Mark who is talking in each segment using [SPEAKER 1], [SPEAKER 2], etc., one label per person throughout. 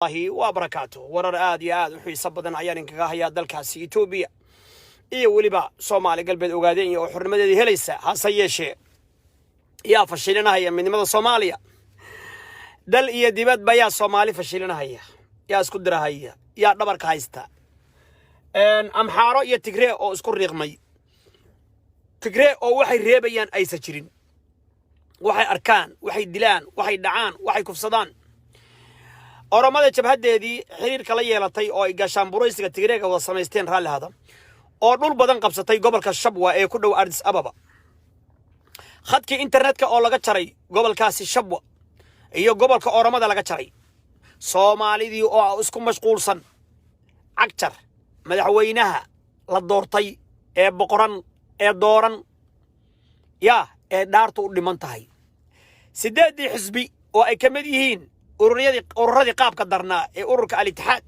[SPEAKER 1] Wabarakaatu. Warar aad iyo aad u xiiso badan ayaan inkaga hayaa dalkaasi Etoobiya iyo weliba Soomaali Galbeed, Ogaadeen oo xornimadeedii helaysa. Hase yeeshee, yaa fashilinahaya midnimada Soomaaliya dal iyo dibadba? Yaa Soomaali fashilinahaya? Yaa isku dirahaya? Yaa dhabarka haysta? Amxaaro iyo Tigree oo isku riiqmay, Tigree oo waxay reebayaan aysan jirin, waxay arkaan, waxay dilaan, waxay dhacaan, waxay kufsadaan. Oromada jabhaddeedii xiriirka la yeelatay oo ay gaashaanburaysiga Tigreega wada samaysteen, raallihada, oo dhul badan qabsatay gobolka Shabwa ee ku dhow Addis Ababa. Khadkii internetka oo laga jaray gobolkaasi Shabwa iyo gobolka Oromada laga jaray. Soomaalidii oo isku mashquulsan Cagjar, madaxweynaha la doortay ee boqoran ee dooran yaa ee dhaartu u dhiman tahay. Siddeeddii xisbi oo ay ka mid yihiin ururyadii, ururadii qaabka darnaa ee ururka Al-Itixaad,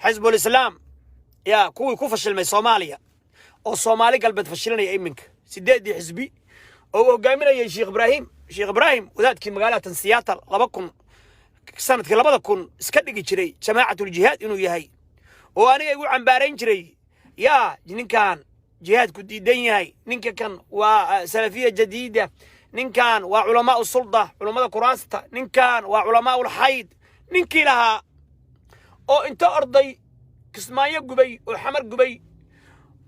[SPEAKER 1] Xisbul Islaam, yaa kuwii ku fashilmay Soomaaliya oo Soomaali Galbeed fashilinaya iminka. Siddeeddii xisbi oo uu hogaaminayay Sheekh Ibraahim, Sheekh Ibraahim wadaadkii magaalada tan Seattle 2000, sanadkii 2000 iska dhigi jiray Jamaacatul Jihaad inuu yahay, oo aniga igu cambaarayn jiray, yaa ninkan jihaadku diidan yahay, ninka kan waa salafiya jadiida, ninkan waa culamaau sulda, culammada kuraasta, ninkan waa culamaa'ul xayd, ninkii lahaa oo inta orday Kismaayo gubay oo Xamar gubay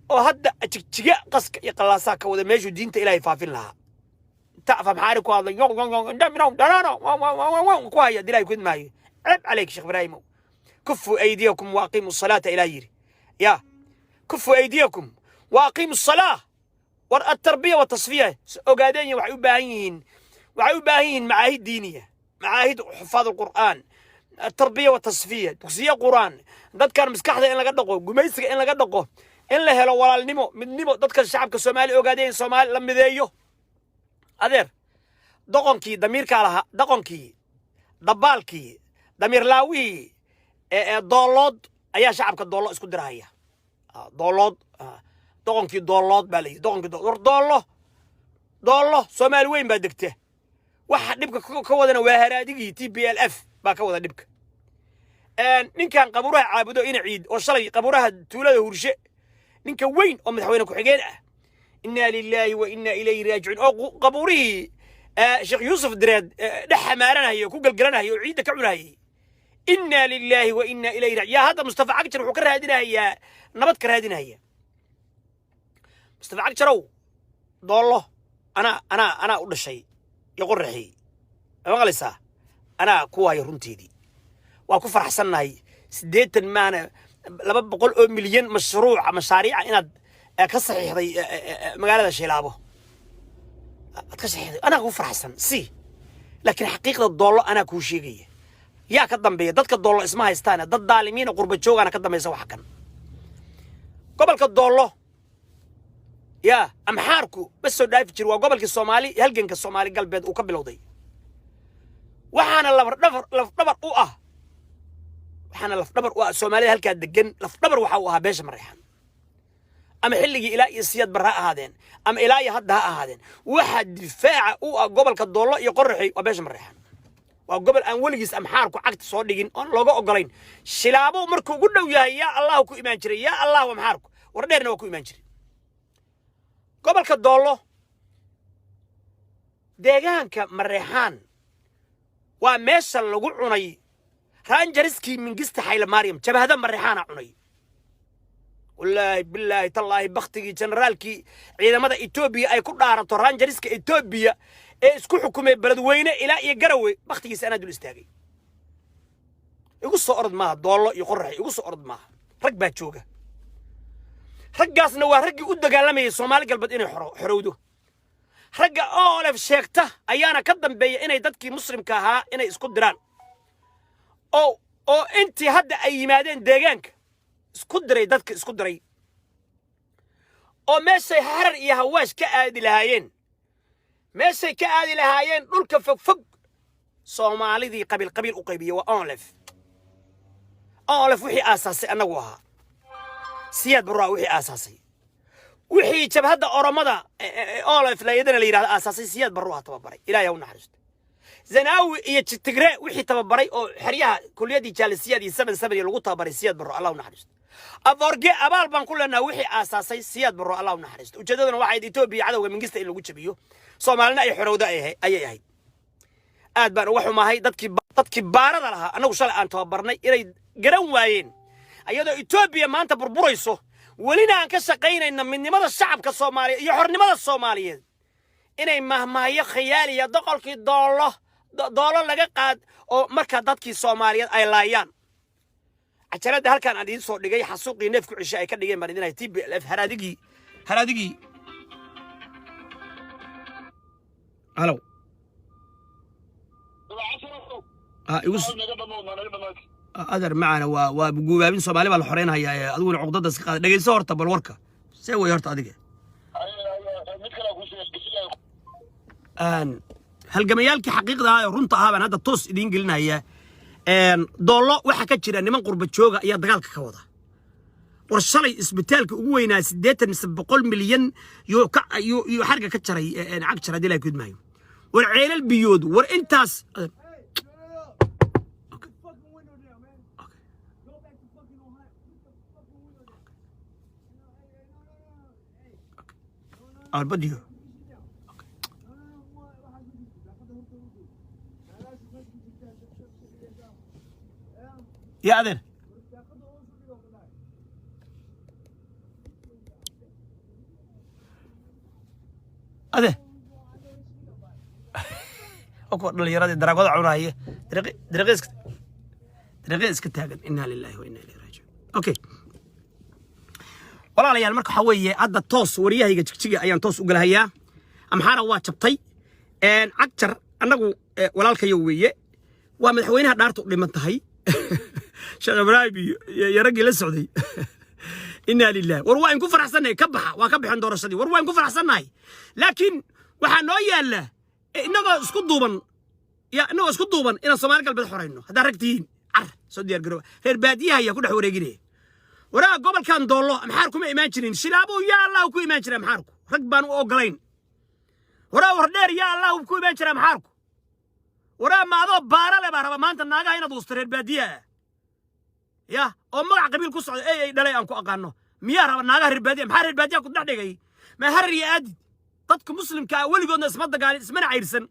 [SPEAKER 1] oo hadda Jigjiga qaska iyo qallaasaa ka wada meeshuu diinta Ilaahay faafin lahaa, inta Afamxaari ku hadlay ku haya dilaahay ku maayo. Ceeb calayk, Sheekh Ibraahimow. كفوا أيديكم وأقيموا الصلاة ilaa yidhi ya كفوا أيديكم وأقيموا الصلاة. War التربية والتصفية ogaadeen waxay u baahan yihiin, waxay u baahan yihiin macaahid diiniya, macaahid xufaad alqur'aan, التربية والتصفية, dugsiyo Qur'aan, dadkan maskaxda in laga dhaqo, gumaysiga in laga dhaqo, in la helo walaalnimo, midnimo, dadka shacabka Soomaali ogaadeen, Soomaali la mideeyo. Adeer, doqonkii damiirkaa lahaa, doqonkii dabaalkii damiir laawihii ee Doolood ayaa shacabka Doollo isku dirahaya. Doolood, doqonkii Doolood baa la yidhi, doqonkii. War Doollo, Doollo Soomaali weyn baa degta. Waxa dhibka ka wadana waa haraadigii TPLF baa ka wada dhibka. Ninkan qabuuraha caabudo, ina Ciid, oo shalay qabuuraha tuulada Hurshe, ninka weyn oo madaxweyne ku-xigeen ah, إنا لله وإنا إليه راجعون, oo qabuurihii Sheekh Yuusuf Direed dhex xamaaranayay oo ku gelgelanayay oo ciidda ka cunayay. إنا لله وإنا إليه راجعون. Yaa hadda Mustafa Cagjar wuxuu ka raadinayaa, nabad ka raadinaya? Mustafa Cagjarow, Doollo anaa u dhashay iyo Qoraxii, ma maqlaysaa? Anaa ku waayo runteedii waa ku faraxsannahay. 80 maana 200 oo milyan mashruuca, mashaariica inaad ka saxiixday magaalada Shilaabo aad ka saxiixday, anaa ku faraxsan si, laakiin xaqiiqda Doollo anaa kuu sheegaya. Yaa ka dambeeya? Dadka Doollo isma haystaane, dad daalimiina, qurba joogaana ka dambaysa. Waxa kan gobolka Doollo yaa Amxaarku ma soo dhaafi jiri. Waa gobolkii Soomaali, halganka Soomaali Galbeed uu ka bilowday. Waxaana lafdhabar, lafdhabar u ah, waxaana lafdhabar u ah Soomaalida halkaa degan. Lafdhabar waxa uu ahaa beesha Mareexan, ama xilligii ilaa iyo Siyaad Barre ha ahaadeen ama ilaa iyo hadda ha ahaadeen. Waxa difaaca u ah gobolka Doollo iyo Qoraxi waa beesha Mareexan. Waa gobol aan weligiis Amxaarku cagta soo dhigin oon looga ogolayn. Shilaabo markuu ugu dhow yahay, yaa Allahu ku imaan jiray, yaa Allahu Amxaarku war dheerna waa ku imaan jiray. Gobolka Doollo, deegaanka Mareexaan, waa meesha lagu cunay raanjariskii Mingista Xayle Maryam. Jabhada Mareexaana cunay. Wallaahi, bilaahi, tallaahi, baktigii generaalkii ciidamada Etoobiya ay ku dhaarato, raanjariska Etoobiya ee isku xukumay Beledweyne ilaa iyo Garawe, baktigiisa anaa dul istaagay. Igu soo orod maaha Doollo iyo Qoraxi, igu soo orod maaha. Rag baa jooga, raggaasna waa raggii u dagaalamayay Soomaali Galbeed inay xorowdo. Ragga OLF sheegta ayaana ka dambeeya inay dadkii Muslimka ahaa inay isku diraan, oo intii hadda ay yimaadeen deegaanka isku diray, dadka isku diray, oo meeshay Harar iyo Hawaash ka aadi lahaayeen, meeshay ka aadi lahaayeen dhulka fogfog, Soomaalidii qabiil qabiil u qaybiyey waa ONLF. ONLF wixii aasaasay annagu ahaa, Siyaad Barraa wixii aasaasay, wixii jabhadda Oromada OLF iyadana la yidhahdo aasaasay Siyaad Barru ahaa, tababaray. Ilahay ha u naxariisto. Zanaawi iyo Tigree wixii tababaray oo xeryaha kuliyaddii Jaalisiyaad iyo 77 iyo lagu tababaray, Siyaad Barro, Allah u naxariisto. Aforge abaal baan ku leenahay wixii aasaasay Siyaad Barro, Allah u naxariisto. Ujeeddaduna waxay ahayd Etoobiya cadowga Mingista in lagu jabiyo, Soomaalina ay xorowda ayay ahayd. Aad baan uga xumahay dadkii baarada lahaa annagu shalay aan tababarnay inay garan waayeen, ayadoo Etoobiya maanta burburayso, welina aan ka shaqaynayna midnimada shacabka Soomaaliyeed iyo xornimada Soomaaliyeed, inay mahmahyo khiyaaliya doqolkii Doollo Doolo laga qaad oo markaa dadkii Soomaaliyeed ay laayaan. Cajaladda halkaan aan idiin soo dhigay, xasuuqii neefku cishe ay ka dhigeen baan idin hay. TPLF haradigii. Halow. Igu adeer macana, waa guubaabin. Soomaali baa la xoreynhayaa ee adiguna cuqdada iska qaada. Dhegeyso horta bal warka see way horta adiga.
[SPEAKER 2] Mid kale ku sheegay.
[SPEAKER 1] Halgamayaalkii xaqiiqda ahaa ee runta ahaa baan hadda toos idiin gelinaya. Doollo waxaa ka jira niman qurba jooga ayaa dagaalka ka wada. War shalay isbitaalka ugu weynaa 80 mise 100 milyan yuu xarga ka jaray cag jar haddii ilahay kudmaayo. War ceelal biyood, war intaas.
[SPEAKER 3] Fucking window down, man. Go back to fucking Ohio. Put the fucking window down. No, hey, hey, no, no, no, no. Hey. No, no, no.
[SPEAKER 1] Albadiyo.
[SPEAKER 3] Down. No, no, no. Waxaad ku jirto daaqada hortooda u dhow. Meelahaas meesha ku jirtaa, shab, shab, shab, shab. Yeah.
[SPEAKER 1] Ya adeer.
[SPEAKER 3] Daaqada hoos u dhigo, walahi.
[SPEAKER 1] Ade oo kuwa dhalinyaradii daraagada cunaya, dariiqi iska taagan. Inna lillahi wa inna ilayhi raajicuun. Okay walaalayaal, marka waxaa weeye hadda toos wariyahayga Jigjiga ayaan toos u galahayaa. Amxaara waa jabtay. Cagjar annagu walaalkayo weeye, waa madaxweynaha dhaarta u dhiman tahay, Sheekh Ibraahim iyo raggii la socday. Inna lillahi. War waa inku faraxsannahay, ka baxa, waa ka bixin doorashadii. War waa inku faraxsannahay, laakiin waxaa noo yaalla innagoo isku duuban, ya innagoo isku duuban inaan Soomaali Galbeed xorayno. Haddaa rag tihiin, car soo diyaar garooba. Reer baadiyaha ayaa ku dhex wareeginaya. Waraa gobolkan Doollo Amxaar kuma imaan jirin. Shilaabuu yaa Allah ku imaan jira Amxaarku, rag baan u ogolayn. Waraa Wardheer yaa Allah ku imaan jira Amxaarku. Waraa ma adoo baara le baa raba maanta naagaha inaad wusto reer baadiyaha ah, ya oo magac qabiil ku socda ey ay dhalay aan ku aqaano? Miyaa raba naagaha reer baadiya? Maxaa reer baadiyaha ku dhex dhigay? Ma Harar iyo aadid? Dadka Muslimka ah weligoodna isma dagaalin, ismana cayrsan.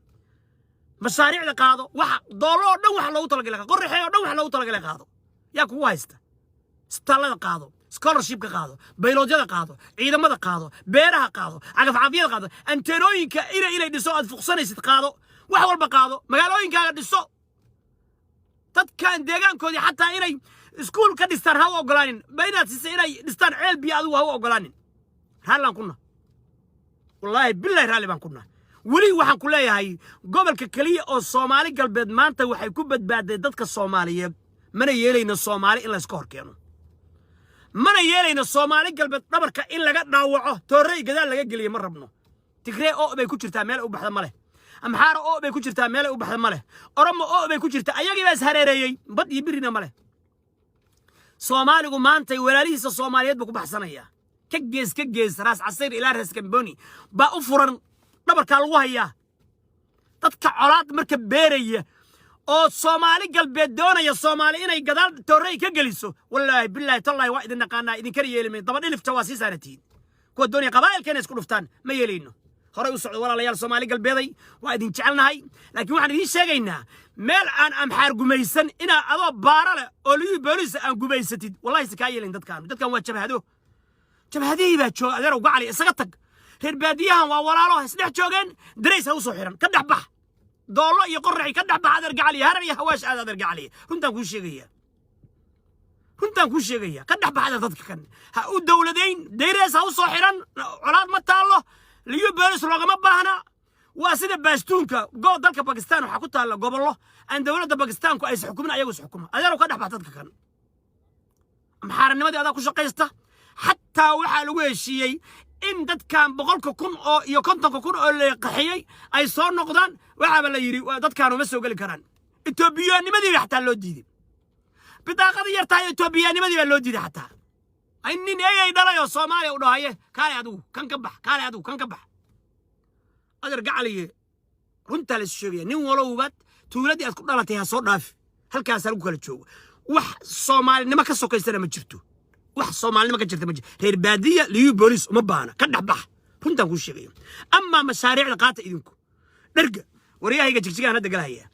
[SPEAKER 1] Mashaariicda qaado, waxa Doollo oo dhan waxa loogu talagalay, Qorraxee oo dhan waxa loogu talagalay qaado. Yaa kugu haysta? Isbitaallada qaado, scholarshipka qaado, bayloodyada qaado, ciidamada qaado, beeraha qaado, cagafcagafyada qaado, anteenooyinka inay dhiso aad fuqsanaysid qaado, wax walba qaado, magaalooyinkaaga dhiso. Dadkan deegaankoodii xataa inay iskuul ka dhistaan ha u ogolaanin. Ba inaad siisay inay dhistaan ceel biyo adigu ha u ogolaanin. Raallaan ku nahay, wallaahi billahi raalli baan ku nahay. Weli waxaan ku leeyahay gobolka keliya oo Soomaali Galbeed maanta waxay ku badbaaday dadka Soomaaliyeed. Mana yeelayno Soomaali in layska hor keeno, mana yeelayno Soomaali Galbeed dhabarka in laga dhaawaco, toorrey gadaal laga geliyo ma rabno. Tigree oo bay ku jirtaa, meel u baxda ma leh. Amxaara oo bay ku jirtaa, meel u baxda ma leh. Oromo oo bay ku jirtaa, ayagii baa is hareereeyey, bad iyo birina ma leh. Soomaaligu maantay walaalihiisa Soomaaliyeed buu ku baxsanayaa. Ka gees ka gees, Raas Casayr ilaa Raas Gamboni baa u furan, dhabarkaa lagu hayaa. Dadka colaad marka beeraya oo Soomaali Galbeed doonaya Soomaali inay gadaal toorrey ka geliso, wallaahi bilaahi tallaahi waa idin naqaanaa, idinkana yeeli mayn. Daba dhilifta waa sii saaratihiin. Kuwa doonaya qabaa'ilka inay isku dhuftaan ma yeelayno. Horay u socdo walaalayaal. Soomaali Galbeeday, waa idin jecelnahay, laakiin waxaan idiin sheegaynaa meel aan Amxaar gumaysan inaa adoo baara leh oo Liyu Booliis aan gumaysatid, wallahi si kaa yeelayn. Dadkan waa jabhado, jabhadihii baa jooga. Adeerow gacali, isaga tag reer baadiyahan, waa walaalo isdhex joogeen. Darays ha usoo xiran, ka dhex bax Doollo iyo Qorraxi, ka dhex bax adeer gacali. Harar iyo Hawaash aad adeer gacali. Runtaan kuu sheegaya, runtaan kuu sheegaya, ka dhex bax adeer. Dadka kan ha u dowladayn, dayrees ha usoo xiran. Colaad ma taallo, Liyu Boolis loogama baahna. Waa sida baastuunka go dalka Bakistan waxaa ku taalla gobollo aan dowladda Bakistaanku aysa xukumin, ayagu is xukuma. Adeerow ka dhex bax dadka kan. Amxaaranimadii adaa ku shaqaysta. Xataa waxaa lagu heshiiyey in dadkan 100,000 oo iyo 50,000 oo la qaxiyey ay soo noqdaan. Waxaaba la yidhi dadkaan uma soo geli karaan. Etoobiyaanimadii ba xataa loo diiday, bidaaqadii yartahay etoobiyaanimadii baa loo diiday. Xataa ay nin eyay dhalay oo Soomaaliya u dhahaye, kaale adigu kan ka bax, kaale adigu kan ka bax. Adeer gacaliye, Runtaa la isu sheegaya. Nin walowba tuuladii aad ku dhalatay ha soo dhaafi. Halkaasaa lagu kala joogo. Wax Soomaalinimo ka sokaysana ma jirto. Wax Soomaalinimo ka jirta ma jirto. Reer baadiya Liyu Boolis uma baahna. Ka dhex bax, runtaan kuu sheegayo. Amaa mashaariicda qaata idinku dherga. Waryahayga Jigjigaan hadda galahaya.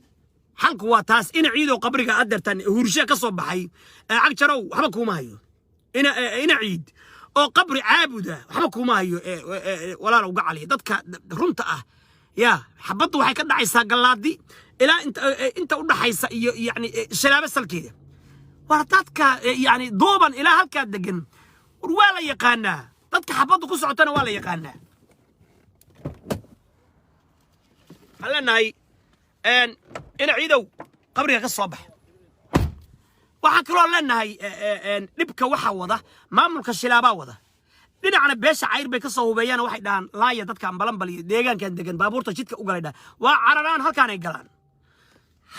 [SPEAKER 1] Xalku waa taas. Ina Ciidow, qabriga adeertan Huurshe ka soo baxay, Cagjarow, waxba kuuma hayo. Ina Ciid oo qabri caabuda waxba kuuma hayo. Walaal, uga caliya dadka runta ah. Ya xabaddu waxay ka dhacaysaa Gallaadi ilaa inta u dhaxaysa iyo yani Shalaabo salkeeda. War dadka yani duuban ilaa halkaa degan, war waa la yaqaanaa. Dadka xabaddu ku socotana waa la yaqaanaa. Waxaan leenahay, ina Ciidow, qabriga ka soo bax. Waxaan kaloo leenahay, dhibka waxaa wada maamulka Shilaabaa wada. Dhinacna beesha Cayr bay ka soo hubeeyaan. Waxay dhahaan, laaya dadkan Balanbal iyo deegaankan degan, baabuurta jidka u galay dhahan. Waa cararaan, halkaanay galaan,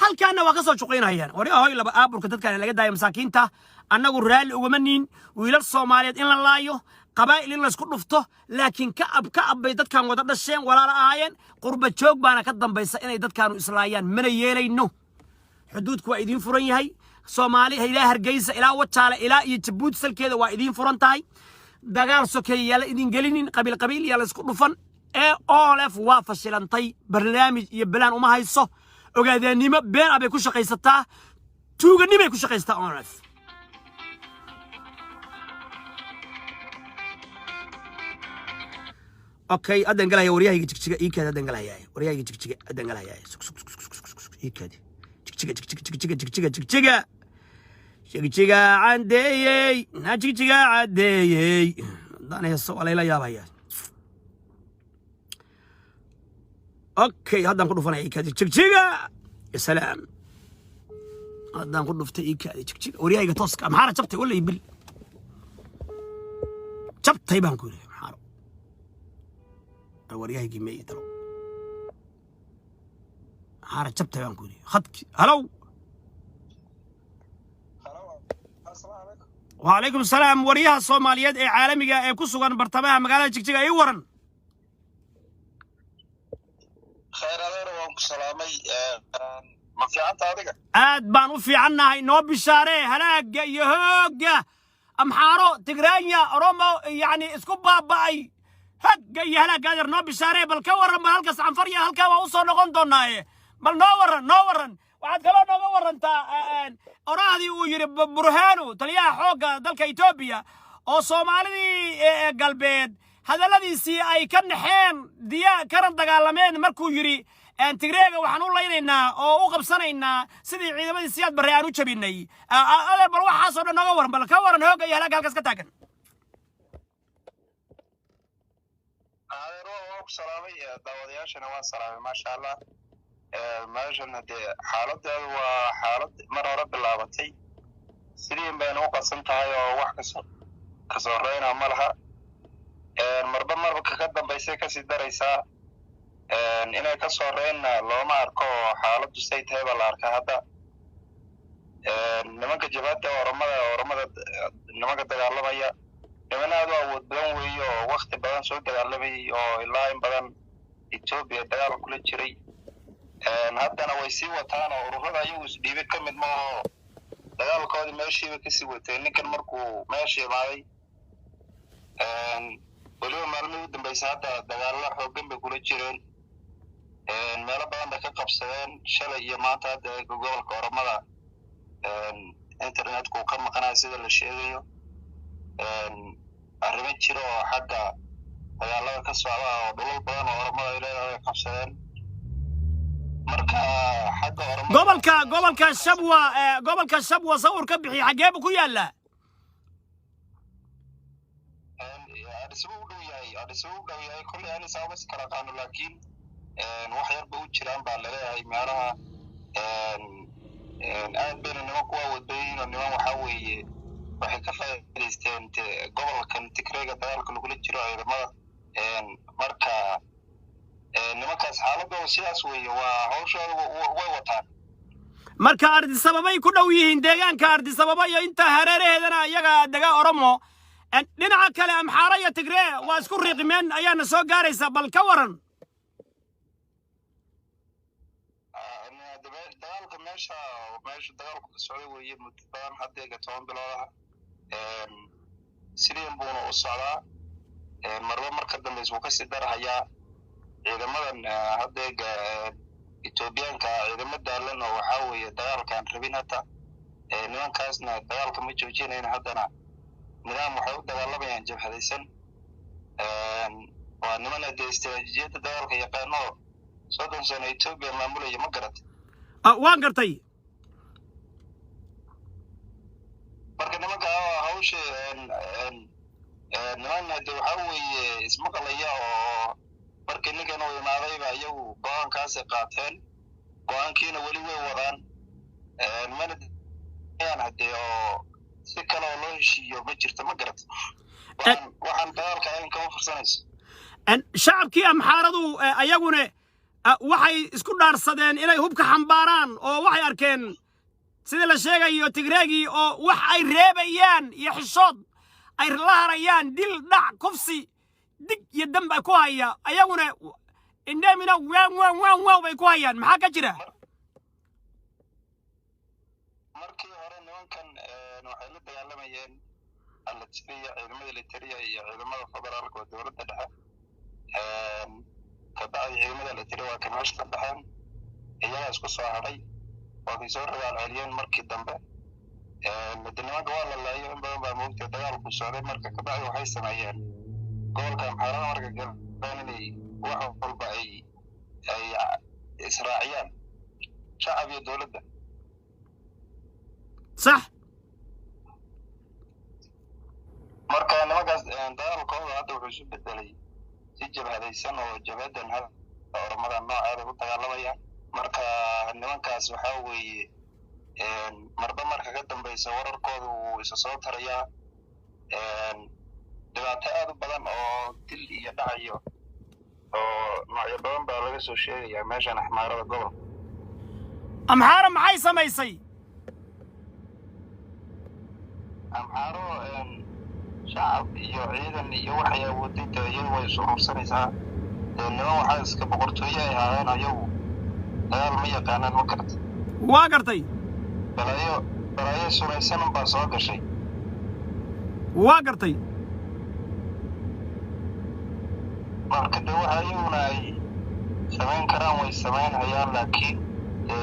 [SPEAKER 1] halkaana waa ka soo juqaynayaan. War ahoy, laba aaburka dadkaan laga daayo masaakiinta. Annagu raalli ugama niin wiilal Soomaaliyeed in la laayo, qabaa'il in laysku dhufto, laakiin ka ab ka ab bay dadkan wada dhasheen, walaalo ahaayeen. Qurba joog baana ka dambaysa inay dadkaanu islaayaan. Mana yeelayno. Xuduudku waa idiin furan yahay. Soomaali ilaa Hargeysa, ilaa Wajaale, ilaa iyo Jabuuti salkeeda waa idiin furan tahay. Dagaal sokeeye yaa la idin gelinin, qabiil qabiil yaa la isku dhufan. Ee OLF waa fashilantay. Barnaamij iyo balaan uma hayso. Ogaadeenimo been ah bay ku shaqaysataa, tuuganimay ku shaqaysataa OLF. Okay, haddan galaya waryahayga Jigjiga. Ii kaadi, haddan galaya waryahayga Jigjiga. Haddan galaya. Sug, sug, sug, sug, sug, sug. Ii kaadi. Jigjiga, Jigjiga, Jigjiga, Jigjiga, Jigjiga, Jigjiga caddeeyey na, Jigjiga caddeeyey. Haddaan heeso waa layla yaabaya. Okay, haddaan ku dhufanaya. Ii kaadi. Jigjiga, ya salaam. Haddaan ku dhuftay. Ii kaadi. Jigjiga, waryahayga tooska. Maxaana jabtay? Walay bil jabtay baan ku yidhi. Maxaaro waryahaygii ma ii dalo? Maxaana jabtay baan ku yidhi. Khadki, halow.
[SPEAKER 2] Asalaamu calaykum.
[SPEAKER 1] Wacalaykum salaam. Waryaha Soomaaliyeed ee caalamiga ee ku sugan bartamaha magaalada Jigjiga, ii waran.
[SPEAKER 2] Khayr adeer, waan ku salaamay. Ma fiicanta adiga?
[SPEAKER 1] Aad baan u fiicannahay. Noo bishaaree halaagga iyo hoogga Amxaaro, Tigraanya, Oromo yacni isku baaba'ay. Hogga iyo halaagga, adeer, noo bishaaree. Bal ka warran, bal halkaas Canfarya halkaa waa u soo noqon doonaaye. Bal noo warran, noo warran. Waxaad kaloo nooga warrantaa orahdii uu yidhi Burhanu, taliyaha xoogga dalka Etoobiya, oo Soomaalidii galbeed hadalladiisii ay ka naxeen, diya kana dagaalameen, markuu yidhi, Tigreega waxaan u laynaynaa oo u qabsanaynaa sidii ciidamadii Siyaad Barre aan u jabinay. Adeer, bal waxaasoo dhan nooga warran. Bal ka warran hoogga iyo halaagga halkaas ka taagan.
[SPEAKER 2] Adeer, waan ku salaamay, daawadayaashana waan salaamay. Maasha Allah. Meeshan hadee xaaladeedu waa xaalad mar hore bilaabatay, sidiin bayna u qarsan tahay oo wax kasoo kasoo reyna ma laha. Marba marba kaka dambaysay kasii daraysaa. Inay kasoo reynna looma arko oo xaaladdu say tahay baa la arkaa hadda. Nimanka jabhadda Oromada, nimanka dagaalamaya, niman aad u awood badan weeye oo wakti badan soo dagaalamayay oo ilaa in badan Etoobiya dagaal kula jiray. Haddana way sii wataan oo ururada ayagu isdhiibay ka mid maaho, dagaalkoodii meeshiiba kasii wateen. Ninkan markuu meesha imaaday, weliba maalmihii u dambeysay hadda dagaalo xooggan bay kula jireen, meelo badan bay ka qabsadeen shalay iyo maanta. Hadda gobolka Oromada internetku uu ka maqanayo sida la sheegayo. Arrimo jira oo xagga dagaalada ka socda oo dhulal badan oo Oromada ay leedahay ay qabsadeen. Marka xagga Oromada
[SPEAKER 1] Gobolka Shabwa, gobolka Shabwa sawir ka bixiya. Xaggee buu ku yaallaa?
[SPEAKER 2] Adhisbu u dhow yahay, Adhisbu u dhow yahay. Kolley ani sababa si kala aqaano, laakiin wax yarba u jiraan baa laleeyahay meelaha. Aad bayna niman ku awood badan yihiin oo niman waxaa weeye waxay ka faa'iidaysteen gobolkan Tigreega dagaalka lagula jiro ciidamada. Marka nimankaas xaaladooda sidaas weeye, waa hawshooda way wataan.
[SPEAKER 1] Marka Ardisababay ku dhow yihiin, deegaanka Ardisababa iyo inta hareeraheedana iyaga dega Oromo. Dhinaca kale Amxaara iyo Tigree waa isku riiqmeen ayaana soo gaaraysa. Bal ka waran.
[SPEAKER 2] Dagaalka meesha dagaalku ka socday weeye muddo badan haddeega 10 bilood ah. Sidii buuna u socdaa. Marba marka dambeysa wuu kasii darhayaa. Ciidamadan haddeega Etoobiyaanka, ciidamo daalan oo waxaa weeye dagaalkaan rabin hata. Nimankaasna dagaalka ma joojinayn, haddana nidaam waxay u dagaalamayaan jabhadaysan. Waa niman dee istaraatiijiyadda dagaalka yaqaano, 30 sano Etoobiya maamulaya, ma garat?
[SPEAKER 1] Waan gartay.
[SPEAKER 2] Marka nimanka hawsha niman hade waxaa weeye ismaqlaya oo markii ninkan uu imaadayba iyagu go-aankaasay qaateen, go-aankiina weli way wadaan. Mana hadee oo si kale oo loo heshiiyo ma jirto, ma garat? Waxaan dagaalka ahayn kama fursanayso.
[SPEAKER 1] Shacabkii Amxaaradu ayaguna waxay isku dhaarsadeen inay hubka xambaaraan, oo waxay arkeen sida la sheegayo Tigreegii oo wax ay reebayaan iyo xishood ay la harayaan, dil, dhac, kufsi, dig iyo damb ku haya. Ayaguna indheemina waan waan waan waan bay ku hayaan. Maxaa ka jira?
[SPEAKER 2] Markii hore nimankan waxay la dagaalamayeen Alitria, ciidamada Eritrea iyo ciidamada federaalka oo dowladda dhexe. Kabacdi ciidamada Eritrea waa kay meesha ka baxeen, iyagaa isku soo hadhay, waa kay soo ragaal celiyeen markii dambe. De nimanka waa la laayo in badan baa moogtay dagaalku socday. Marka kabacdi waxay sameeyeen gobolka Amxaarada marka galeen inay wax walba ay israaciyaan, shacab iyo dowladda. Marka nimankaas dagaalkooda hadda wuxuu isu bedelay si jabhadaysan, oo jabhadan hadda Oromada nooceeda u dagaalamayaan. Marka nimankaas waxaa weeye marba marka ka dambeysa wararkooda wuu isa soo tarayaa. Dhibaato aad u badan oo dil iyo dhacayo oo noocyo badan baa laga soo sheegayaa meeshan Axmaarada gobolka.
[SPEAKER 1] Amxaara maxay samaysay?
[SPEAKER 2] Amxaaro shacab iyo ciidan iyo waxay awooday dee iyadu way is urursanaysaa. Dee niman waxaa iska boqortooye ay ahaayeen, ayagu dagaal ma yaqaanaan, ma karta?
[SPEAKER 1] Waa gartay.
[SPEAKER 2] Balaayo sunaysan baa soo gashay.
[SPEAKER 1] Waa gartay.
[SPEAKER 2] Marka de waxa iyaguna ay samayn karaan way samaynhayaan, laakiin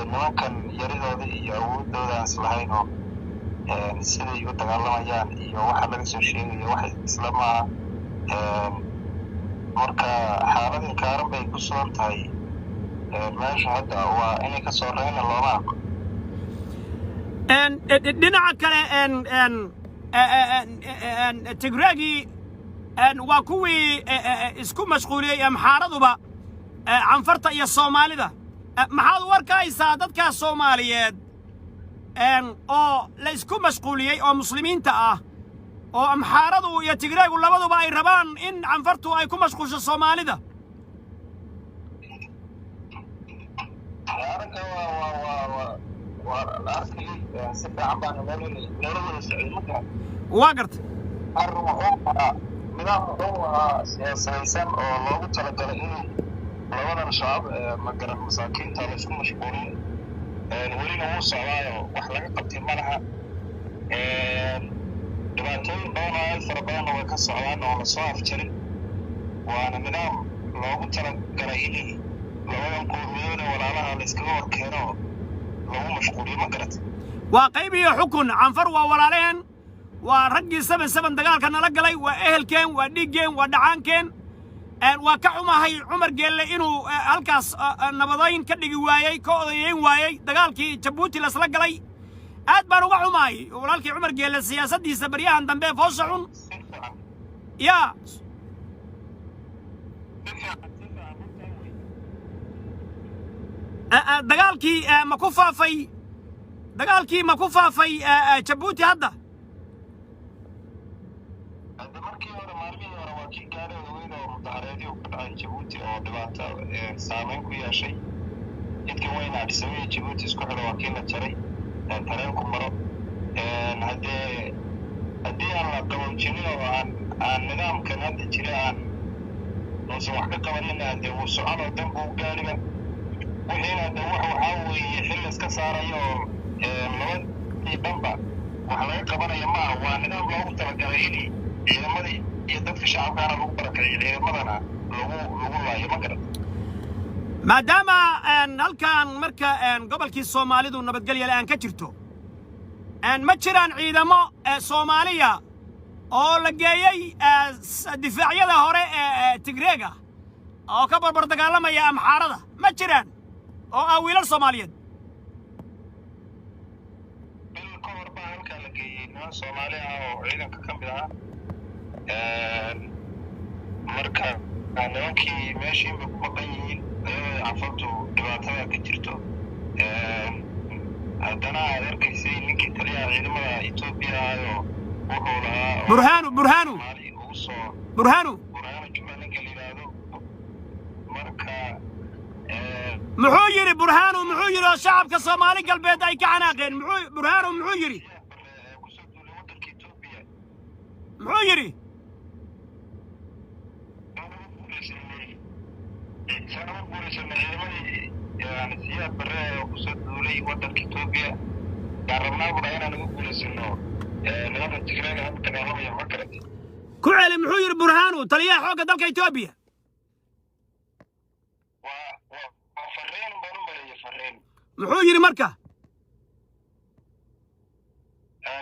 [SPEAKER 2] nimankan yaridooda iyo awoodooda aan islahayn oo siday u dagaalamayaan iyo waxa laga soo sheegayo wax isla maaha. Marka xaalad inkaaran bay ku sugan tahay meesha hadda, waa inay ka soo reyna looma arko.
[SPEAKER 1] Dhinaca kale, Tigreegii waa kuwii isku mashquuliyey Amxaaraduba Canfarta iyo Soomaalida. Maxaad u arkaysaa dadkaas Soomaaliyeed oo la isku mashquuliyey oo Muslimiinta ah, oo Amxaaradu iyo Tigreegu labaduba ay rabaan in Canfartu ay ku mashquulsho Soomaalida?
[SPEAKER 2] Arrinka waa la arkayay si fiican baana loola wada socday, ma garan?
[SPEAKER 1] Waa gartay.
[SPEAKER 2] Arrin wuxuu ahaa, nidaam wuxuu ahaa siyaasadaysan oo loogu talagalay in labadan shacab ee magaran masaakiinta la isku mashquuliyo. Welina wuu socdaayo, wax laga qabtay ma laha. Dhibaatooyin badan oo aad fara badanna way ka socdaan oo lasoo afjarin, waana nidaam loogu talagalay in labadan qowmiyood ee walaalaha la iskaga horkeeno oo lagu mashquuliyo, ma garat?
[SPEAKER 1] Waa qayb iyo xukun. Canfar waa walaalaheen, waa raggii 77 dagaalka nala galay, waa ehelkeen, waa dhiiggeen, waa dhacaankeen. Waa ka xumahay Cumar Geelle inuu halkaas nabadayn ka dhigi waayey, ka odayeyn waayey dagaalkii Jabuuti lasla galay. Aad baan uga xumahay walaalkii Cumar Geelle siyaasaddiisa baryahan dambe foosha xun.
[SPEAKER 2] Si fiican.
[SPEAKER 1] Yaa.
[SPEAKER 2] Si fiican, si fiican, runtaa wey.
[SPEAKER 1] Dagaalkii ma ku faafay? Dagaalkii ma ku faafay Jabuuti hadda?
[SPEAKER 2] Hadda markii hore, maalmihii hore, waa kii gaadhay weyn oo mudahareedyo ka dhacay Jabuuti oo dhibaato saameyn ku yeeshay. Jidkan weyn Addis Ababa iyo Jabuuti isku xidho waa kii la jaray tareenku maro. Haddee haddii aan la qaboojinin oo aan nidaamkan hadda jira aan uusan wax ka qabanin, haddee wuu socon oo dan buu gaadhiba. Wixiina de wax waxaa weeye xil iska saarayo oo labadii dhanba wax laga qabanaya ma aha. Waa nidaam loogu talagalay in ciidamadii iyo dadka shacabkaana lagu barakiciyo, ciidamadana lagu laayo, ma garat?
[SPEAKER 1] Maadaama halkan marka gobolkii Soomaalidu nabadgelya la'aan ka jirto, ma jiraan ciidamo Soomaaliya oo la geeyey difaacyada hore ee Tigreega oo ka barbar dagaalamaya Amxaarada? Ma jiraan oo ah wiilal Soomaaliyeed?
[SPEAKER 2] Bil ka hor baa halkaa la geeyey niman Soomaali ah oo ciidanka ka mid ahaa. Marka nimankii meeshiin bay ku maqan yihiin, iyadoo Canfartu dhibaatada ka jirto. Haddana aad arkaysay ninkii taliyaha ciidamada Etoobiya ahayo wuxuu lahaa oo
[SPEAKER 1] Burhanu, Burhanu.
[SPEAKER 2] Soomaali ugu soo
[SPEAKER 1] Burhanu.
[SPEAKER 2] Burhanu Juma ninka la yidhaahdo. Marka
[SPEAKER 1] Muxuu yidhi Burhanu? Muxuu yidhi oo shacabka Soomaali Galbeed ay ka xanaaqeen? Muxuu Burhanu, muxuu yidhi?
[SPEAKER 2] Kusoo duulay waddanka Etoobiya.
[SPEAKER 1] Muxuu yidhi?
[SPEAKER 2] Saan ugu guulaysanay ciidamadii, yani Siyaad Barre oo kusoo duulay waddanka Etoobiya, yaan rabnaa budha inaan ugu guulaysano nimanka Tigreega hadda dagaalamaya, ma garat?
[SPEAKER 1] Ku celi, muxuu yidhi Burhanu, taliyaha xoogga dalka Etoobiya?
[SPEAKER 2] Waa farriin baan u maleeyay, farriin.
[SPEAKER 1] Muxuu yidhi marka?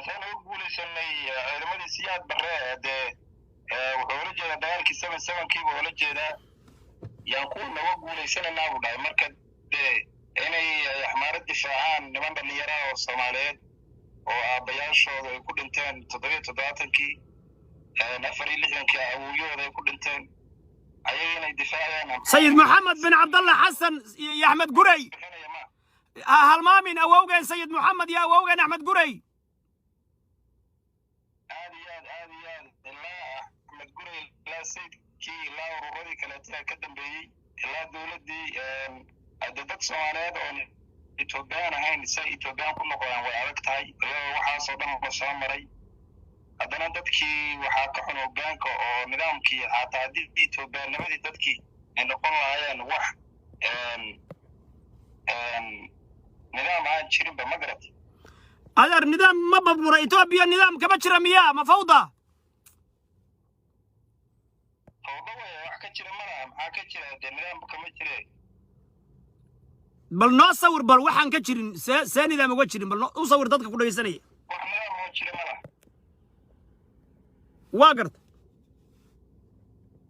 [SPEAKER 2] Saan ugu guulaysanay ciidamadii Siyaad Barre, dee wuxuu ula jeedaa dagaalkii 77-kii buu ula jeedaa, yaan kuwa naga guulaysanaynaa buu dhahay. Marka dee inay Axmaaro difaacaan niman dhalinyara oo Soomaaliyeed oo aabbayaashooda ay ku dhinteen 77-kii, 64-kii awowyahooda ay ku dhinteen, ayaga inay difaacayaan.
[SPEAKER 1] Sayid Moxamed bin Cabdallah Xasan iyo Axmed Gurey.
[SPEAKER 2] Bixinaya ma
[SPEAKER 1] Ha halmaamin awowgeen Sayid Moxamed iyo awowgeen Axmed Gurey.
[SPEAKER 2] Aad iyo aad, aad iyo aad, ilaa Axmed Gurey, ilaa sayidkii, ilaa ururadii kaleeta ka dambeeyey, ilaa dowladdii. Hadde dad Soomaaliyeed oon Etoobiyaan ahayn say Etoobiyaan ku noqdaan way adag tahay, iyadoo waxaasoo dhan la soo maray. Haddana dadkii waxaa ka xun hoggaanka oo nidaamkii, xataa haddii Etoobiyaannimadii dadkii ay noqon lahaayeen, wax nidaam aan jirinba, ma garat?
[SPEAKER 1] Adeer, nidaam ma burbura Etoobiya? Nidaam kama jira miyaa? Ma fawda?
[SPEAKER 2] Fawdo way, wax ka jira ma laha. Maxaa ka jira? Dee nidaam kama jire.
[SPEAKER 1] Bal noo sawir, bal waxaan ka jirin, see nidaam uga jirin, bal u sawir dadka ku dhegaysanaya.
[SPEAKER 2] Wax nidaam oo jira ma laha.
[SPEAKER 1] Waa garta.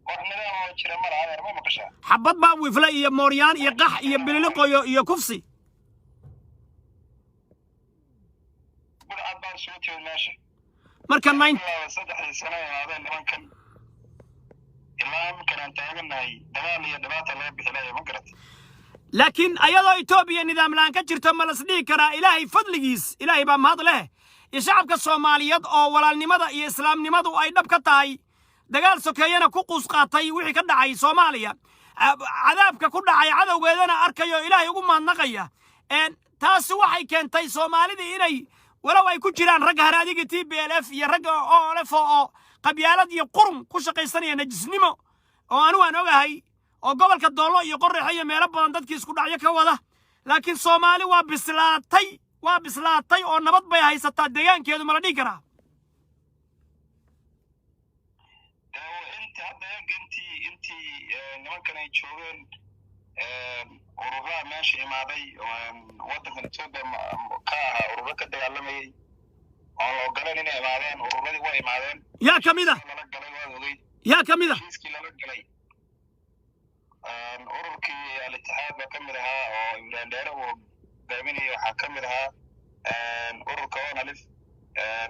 [SPEAKER 2] Wax nidaam oo jira ma laha, adeer, ma maqashaa?
[SPEAKER 1] Xabad baa wifle iyo mooryaan iyo qax iyo bililiqoyo iyo kufsi.
[SPEAKER 2] Budhcad baan isugu timid meesha.
[SPEAKER 1] Marka nine
[SPEAKER 2] Ilaa 3-dii sano ay ahaadeen nimankan, ilaa iminkan aan taaganahay dagaal iyo dhibaata laga bixinaya, ma garat?
[SPEAKER 1] Laakiin ayadoo Etoobiya nidaam la'aan ka jirto, ma las dhihi karaa Ilaahay fadligiis, Ilaahay baa mahad leh, iyo shacabka Soomaaliyeed oo walaalnimada iyo islaamnimadu ay dhab ka tahay, dagaal sokeeyana ku quus qaatay wixii ka dhacay Soomaaliya, cadaabka ku dhacay cadowgeedana arkayo, Ilaahay ugu mahadnaqaya, taasi waxay keentay Soomaalidii inay, walow ay ku jiraan ragga haraadigii TPLF iyo ragga OLF oo qabyaalad iyo qurun ku shaqaysanaya, najisnimo oo anigu aan ogahay, oo gobolka Doollo iyo Qoraxe iyo meelo badan dadkii isku dhacyo ka wada, laakiin Soomaali waa bislaatay, waa bislaatay oo nabad bay haysataa deegaankeedu, ma la dhihi karaa?
[SPEAKER 2] Inti hadda eeg, intii nimankan ay joogeen, ururaha meesha imaaday oo waddankan Etoobiya ka ahaa ururo ka dagaalamayay oon la ogoleen inay imaadeen, ururadii waa imaadeen.
[SPEAKER 1] Yaa ka mid ah?
[SPEAKER 2] Lala galay waad ogeyd.
[SPEAKER 1] Yaa ka mid ah?
[SPEAKER 2] Heshiiskii lala galay, ururkii Al-Itixaad baa ka mid ahaa oo Ibrahim Dheere uu hogaaminayay. Waxaa ka mid ahaa ururka ONLF.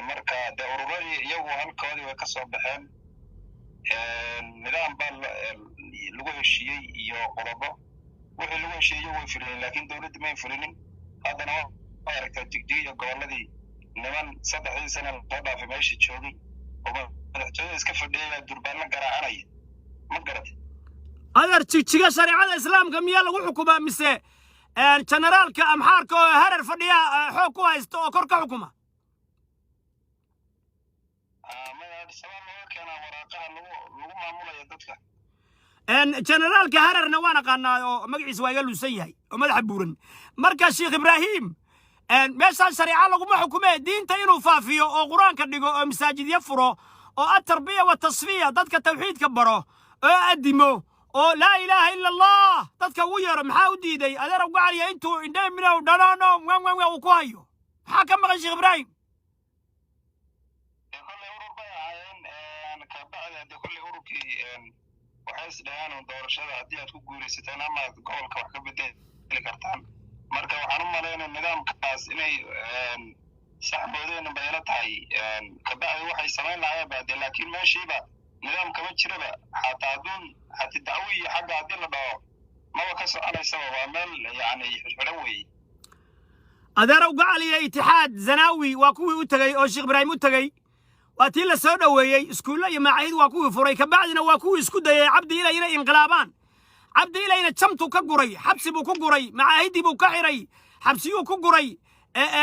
[SPEAKER 2] Marka dee ururadii iyagu halkoodii way ka soo baxeen. Nidaam baa lagu heshiiyey iyo qodobo. Wixii lagu heshiiyey iyagu way fulinin, laakiin dowladda may fulinin. Haddana waa aragtaa Jigjiga iyo gobolladii, niman 3-dii sana lasoo dhaafay meesha joogay oo madaxtooyada iska fadhiyay baa durbaanla garaacanaya, ma garatay?
[SPEAKER 1] Adeer, Jigjiga shareecada Islaamka miyaa lagu xukumaa, mise generaalka Amxaarka oo Harar fadhiya xoog ku haysta oo kor ka xukuma?
[SPEAKER 2] Maya, Addis Ababa looga keenaa waraaqaha lagu maamulayo dadka.
[SPEAKER 1] Generaalka Hararna waan aqaanaa oo magaciisa waa iga lunsan yahay oo madaxa buuran. Marka Sheekh Ibraahim meeshaan shareeca laguma xukumee, diinta inuu faafiyo oo Qur-aanka dhigo oo masaajidyo furo oo التربية والتصفية dadka tawxiidka baro oo addimo oo laa ilaaha ila Allah dadka ugu yeero, maxaa u diiday, adeer gacaliya, intuu indheminow dhanono wan uu ku hayo? Maxaa ka maqan Sheekh Ibraahim?
[SPEAKER 2] Dee kolley urur bay ahaayeen. Kabacdi hadee kolley ururkii waxay is dhaheen un doorashada haddii aad ku guulaysateen ama aad gobolka wax ka bedeli kartaan. Marka waxaan u malaynaya nidaamkaas inay sax moodeen bay ila tahay. Kabacdi waxay samayn lahaayeen ba dee, laakiin meeshiiba nidaam kama jiraba. Xataa hadduun hati dacwo iyo xagga haddii la dhaho maba ka soconaysaba, waa meel yacni xidhan weeye.
[SPEAKER 1] Adeerow gacaliya, Itixaad Zanaawi waa kuwii u tegey oo Sheekh Ibraahim u tegey, waa tii la soo dhoweeyey. Iskuulle iyo macaahid waa kuwii furay. Kabacdina waa kuwii isku dayay Cabdi Ilay inay inqilaabaan. Cabdi Ilayna jamtuu ka guray, xabsi buu ku guray, macaahiddii buu ka xiray, xabsiyuu ku guray,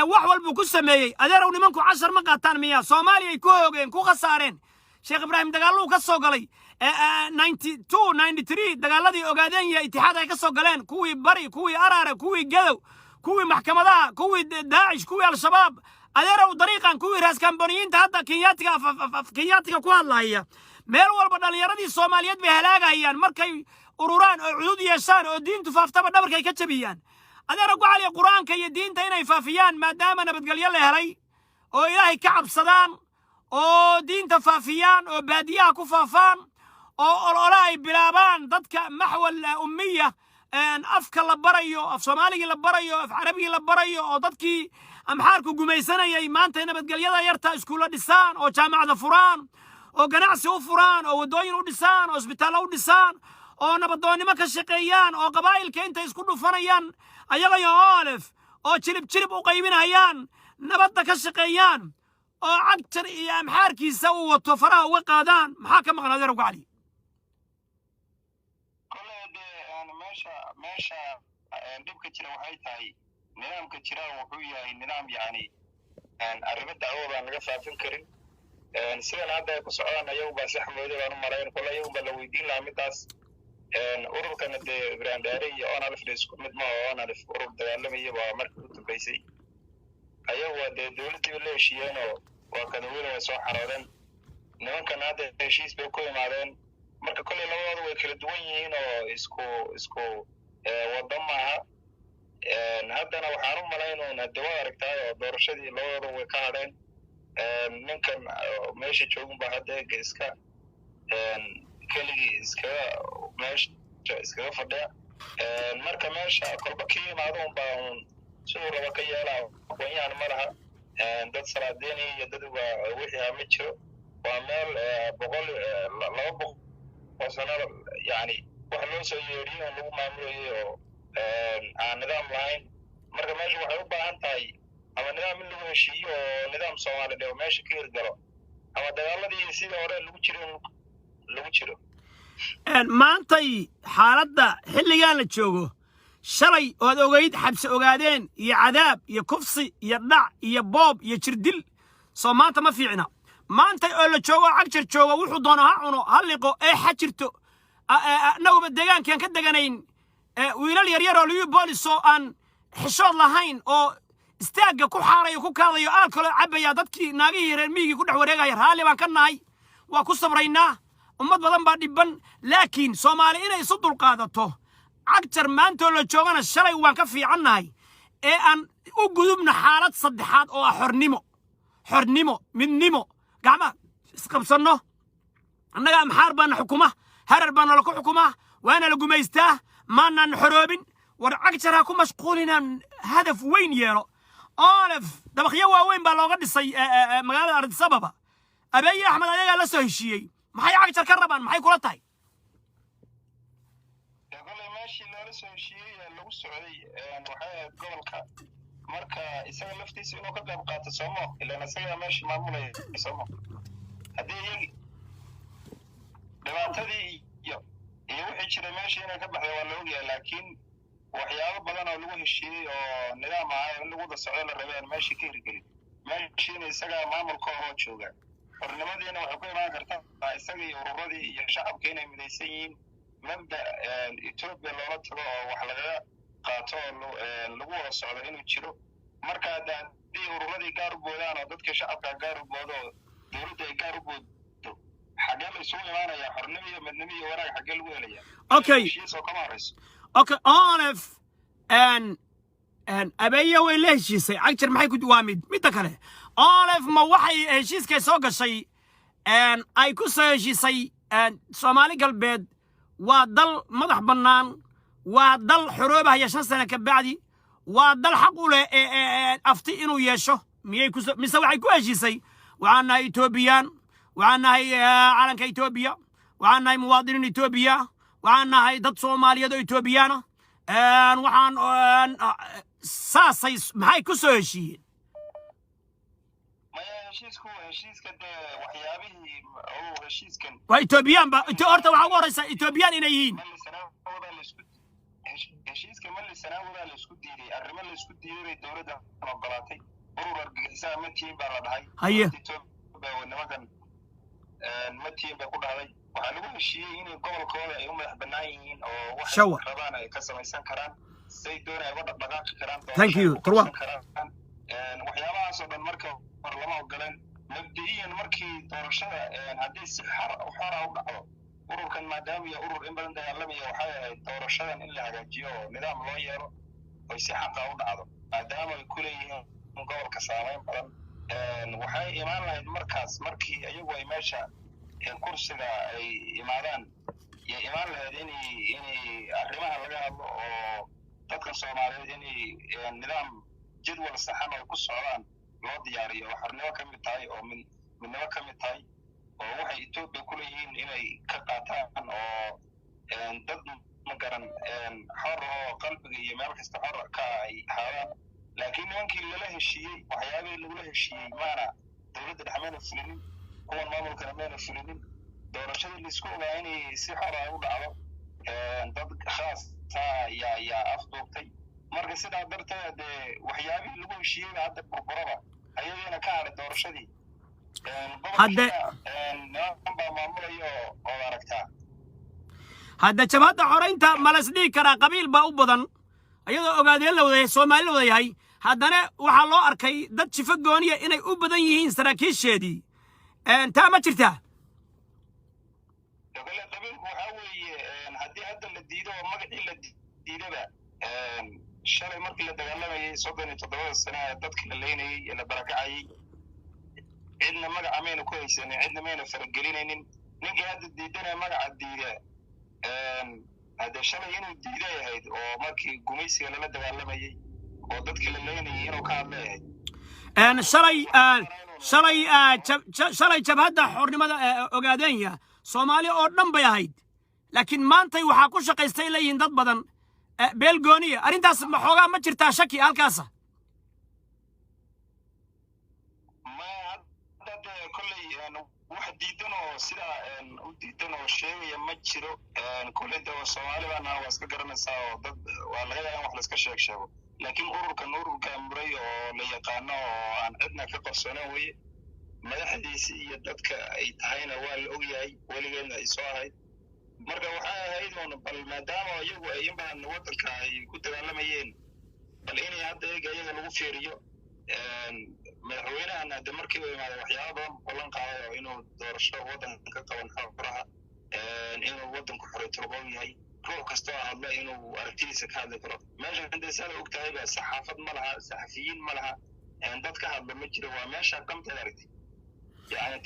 [SPEAKER 1] wax walbuu ku sameeyey. Adeerow, nimanku cashar ma qaataan miya? Soomaaliya ay ku hoogeen, ku khasaareen. Sheekh Ibraahim dagaalluu ka soo galay 92, 93, dagaaladii Ogaadeen iyo Itixaad ay ka soo galeen, kuwii Bari, kuwii Araare, kuwii Gadow, kuwii maxkamadaha, kuwii Daacish, kuwii Al-Shabaab. Adeerow, dariiqan kuwii Raaskamboniyiinta hadda Kenyaatiga af Kenyaatiga ku hadlaya, meel walba dhallinyaradii Soomaaliyeed bay halaagayaan. Markay ururaan oo cudud yeeshaan oo diintu faaftaba, dhabarkay ka jabiyaan. Adeero gocaliya, Qur-aanka iyo diinta inay faafiyaan maadaama nabadgelyo la helay oo Ilaahay ka cabsadaan oo diinta faafiyaan oo baadiyaha ku faafaan oo olole ay bilaabaan, dadka محو الأمية afka la barayo, af Soomaaligii la barayo, af Carabigii la barayo, oo dadkii Amxaarku gumaysanayay maanta nabadgelyada yarta iskuulla dhisaan oo jaamacada furaan oo ganacsi u furaan oo waddooyin u dhisaan oo isbitaallo u dhisaan oo nabadoonnimo ka shaqeeyaan oo qabaa'ilka intay isku dhufanayaan ayagayo OLF oo jilib jilib u qaybinayaan, nabadda ka shaqeeyaan oo Cagjar iyo Amxaarkiisa uu wato faraha uga qaadaan, maxaa ka maqan, adeer Gacali?
[SPEAKER 2] Kolley dee meesha dhibka jira waxay tahay nidaamka jira wuxuu yahay nidaam yacni arrimo dacwo baan laga faafin karin. Sidan hadda ay ku socdaan ayagu baa sax mooday baan u malayn. Kolle ayagu baa la weydiin lahaa midaas. Ururkana dee Ibrahim Dheere iyo ONLF isku mid ma oo ONLF urur dagaalamaya baa markii u dambeysay. Ayagu waa dee dowladdiiba la heshiiyeenoo waa kadaweyne, way soo xaroodeen. Nimankan hadda heshiis bay ku imaadeen. Marka kolley labadooda way kala duwan yihiin oo isku waddo maaha. Haddana waxaan u malayn uun hadde waad aragtaay oo doorashadii labadooda way ka hadheen. Ninkan meesha joogun baa hadda ega iska keligii iskaga meesha iskaga fadhiya. Marka meesha kolba ka yimaado un baa un siduu raba ka yeelaa. Aqoon-yahan ma laha, dad salaadiini iyo dad wixii ha ma jiro. Waa meel 100, 200 sano yani wax loo soo yeedhiyo oo lagu maamulayay oo aan nidaam lahayn. Marka meesha waxay u baahan tahay ama nidaam in lagu heshiiyo oo nidaam Soomaali dheo meesha ka hirgalo ama dagaaladii sidii hore lagu jiro in lagu jiro.
[SPEAKER 1] Maantay xaaladda xilligan la joogo, shalay oad ogayd xabsi Ogaadeen iyo cadaab iyo kufsi iyo dhac iyo boob iyo jirdil, soo maanta ma fiicna? Maantay oo la joogo, Cagjar joogo, wuxuu doono ha cuno, ha liqo ee ha jirto. Annaguba deegaankaan ka deganayn wiilal yaryar oo Liyu Boolis oo aan xishood lahayn oo istaagga ku xaarayo, ku kaadayo, aalkaloo cabbaya, dadkii naagihii reer miyigii ku dhex wareegaya, raalli baan ka nahay, waa ku sabraynaa. Ummad badan baa dhibban, laakiin Soomaali inay isu dulqaadato. Cagjar maantoo la joogana shalay waan ka fiicannahay ee aan u gudubno xaalad saddexaad oo ah xornimo, xornimo, midnimo, gacmaha isqabsanno. Annaga Amxaar baana xukuma, Harar baana laku xukumaa, waana la gumaystaa, maanaan xoroobin. War Cagjar ha ku mashquulinaan, hadaf weyn yeelo. OLF dabaqyo waaweyn baa looga dhisay magaalada Addis Ababa. Abeeye Axmed ayagaa la soo heshiiyey. Maxay Cagjar ka rabaan? Maxay kula tahay?
[SPEAKER 2] Dee kolley meeshii loola soo heshiiyey ee lagu socday waxay ahayd gobolka. Marka isaga laftiisa inuu ka qayb qaato soomo, ilaan isagaa meesha maamulaya soomo. Haddii iyagi dhibaatadii iyo wixii jiray meesha inay ka baxday waa la ogyahay, laakiin waxyaabo badan oo lagu heshiiyey oo nidaam ahaa in lagu wada socdo la rabay aan meeshii ka hirgelin. Meeshiina isagaa maamulka hoo jooga. Xornimadiina waxay ku imaan kartaa isaga iyo ururadii iyo shacabka inay midaysan yihiin. Mabda Etoobiya loola tago oo wax lagaga qaato oo lagu wada socdo inuu jiro. Marka hadda haddii ururadii gaar u boodaan oo dadka shacabka gaar u boodo oo dowladda ay gaar u booddo, xaggee la isugu imaanayaa? Xornimo iyo midnimo iyo wanaag xaggee lagu helaya?
[SPEAKER 1] Okay.
[SPEAKER 2] Heshiis oo kama horeyso.
[SPEAKER 1] Okay, ONLF n Abeeya way la heshiisay Cagjar, maxay ku waa mid midda kale, ONLF ma waxay heshiiskay soo gashay ay ku soo heshiisay Soomaali Galbeed waa dal madax bannaan, waa dal xoroobahaya 5 sano ka bacdi, waa dal xaq u leh afti inuu yeesho, miyay ku mise waxay ku heshiisay waxaan nahay Etoobiyaan, waxaan nahay calanka Etoobiya, waxaan nahay muwaadiniin Etoobiya, waxaan nahay dad Soomaaliyeed oo Etoobiyaana, waxaan saasay, maxay ku soo heshiiyeen?
[SPEAKER 2] Maya, heshiisku heshiiska dee waxyaabihii uu heshiiskan
[SPEAKER 1] Waa Etoobiyaan ba horta waxaa ugu horeysa Etoobiyaan inay yihiin.
[SPEAKER 2] Mali sanaawadaa laisku heshiiska Mali sanaawadaa la isku diiday, arrimo la isku diiday bay dowladda ogolaatay. Urur argagixisaa ma tihiin baa la dhahay. Etoobiya nimankan ma tihiin bay ku dhahday. Waxaa lagu heshiiyey inay gobolkooda ay u madax bannaan yihiin oo waxay rabaan ay ka samaysan karaan, say doonay uga dhaqdhaqaaqi karaan.
[SPEAKER 1] Thank you.
[SPEAKER 2] Doorasho ay ku
[SPEAKER 1] Turwa.
[SPEAKER 2] qabsan karaan. Waxyaabahaas oo dhan marka hore lama ogoleen mabdi'iyan. Markii doorashada haddii si xora u dhacdo, ururkan maadaama iyo urur in badan dagaalamaya, waxay ahayd doorashadan in la hagaajiyo oo nidaam loo yeelo oy si xaqa u dhacdo, maadaama ay ku leeyihiin gobolka saameyn badan. Waxay imaan lahayd markaas markii iyagu ay meesha kursiga ay imaadaan yay imaan lahayd inay arrimaha laga hadlo oo dadka Soomaaliyeed inay nidaam jadwal saxan oo ku socdaan loo diyaariyo, oo xornimo ka mid tahay oo midnimo ka mid tahay, oo waxay Etoobiya ku leeyihiin inay ka qaataan, oo dad ma garan xor oo qalbiga iyo meel kasta xor ka ay ahaadaan. Laakiin nimankii lala heshiiyey, waxyaabihii lagula heshiiyey maana dowladda dhexe mayna fulinin, kuwan maamulkana mayna fulinin. Doorashadii laisku ogaa inay si xor ah u dhacdo, dad khaas yaa afduubtay. Marka sidaa darteed dee waxyaabihii lagu heshiiyeyba hadda burburaba, ayagiina ka hadhay doorashadii. Niman baa maamulaya oo aragtaa.
[SPEAKER 1] Hadda jabhadda xoraynta ma la isdhihi karaa qabiil baa u badan? Iyadoo Ogaadeen la wada yahay, Soomaali la wada yahay, haddana waxaa loo arkay dad jifo gooniya inay u badan yihiin saraakiisheedii. Taa ma jirtaa?
[SPEAKER 2] Kale qabiilku waxaa weeye haddii hadda la diido oo magacii la diidaba, shalay markii la dagaalamayay 37-da sane ee dadka la leynayey ee la barakacayey, cidna magaca mayna ku haysanin, cidna mayna faragelinaynin. Ninkii hadda diidana magaca diida, hadde shalay inuu diiday ahayd oo markii gumaysiga lala dagaalamayey oo dadka la leynayay inuu ka hadlay ahayd.
[SPEAKER 1] Shalay jabhadda xornimada Ogaadeenya Soomaali oo dhan bay ahayd, laakiin maantay waxaa ku shaqaystay leeyihiin dad badan beel gooniya. Arrintaas ma xoogaa ma jirtaa shaki halkaasa?
[SPEAKER 2] Maya, hadda dee kolley wax diidan oo sidaa u diidan oo sheegaya ma jiro. Kolley de Soomaali baana, waa iska garanaysaa oo dad waa laga yaaba in wax laiska sheeg sheego, laakiin ururkan ururka muray oo la yaqaano oo aan cidna ka qarsoonaan weye. Madaxdiisi iyo dadka ay tahayna waa la ogyahay, weligeedna ay soo ahayd. Marka waxay ahayd un bal maadaama iyagu ay in badan waddanka ay ku dagaalamayeen, bal inay hadda eega iyaga lagu fiiriyo. Madaxweynahan hadde markii uu imaaday waxyaaba badan ballan qaaday oo inuu doorasho waddanka ka qaban xoraha, inuu waddanku xoriyatulqowl yahay, ruux kastoo hadla inuu aragtidiisa ka hadli karo. Meeshan dee saada og tahayba saxaafad ma laha, saxafiyiin ma laha, dad ka hadla ma jiro, waa meesha qamteed aragti.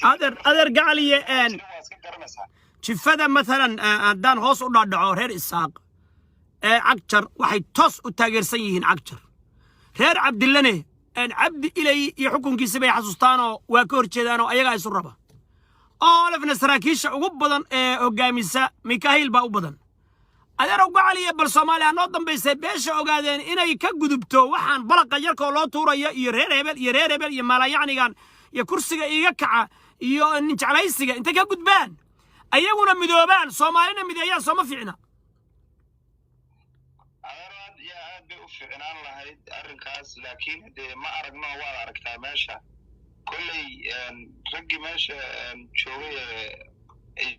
[SPEAKER 1] Adeer gacaliye,
[SPEAKER 2] waa iska garanaysaa.
[SPEAKER 1] Jifada maalan haddaan hoos u dhaadhaco, reer Isaaq ee Cagjar waxay toos u taageersan yihiin Cagjar. Reer Cabdillane Cabdi Ilay iyo xukunkiisi bay xasuustaanoo waa ka hor jeedaanoo ayagaa isu raba. ONLF-na saraakiisha ugu badan ee hoggaamisa Mikahiil baa u badan. Adeerow gacaliya, bal Soomaaliya noo dambaysay beesha Ogaadeen inay ka gudubto waxaan balaqa yarkoo loo tuuraya iyo reer hebel iyo reer hebel iyo maalayacnigan iyo kursiga iiga kaca iyo nin jeclaysiga intay ka gudbaan, ayaguna midoobaan, Soomaalina mideeyaan, sooma fiicna?
[SPEAKER 2] Adeer, aad iyo aad bay u fiicnaan lahayd arrinkaas, laakiin dee ma aragno. Waad aragtaa meesha kolley raggii meesha joogay ee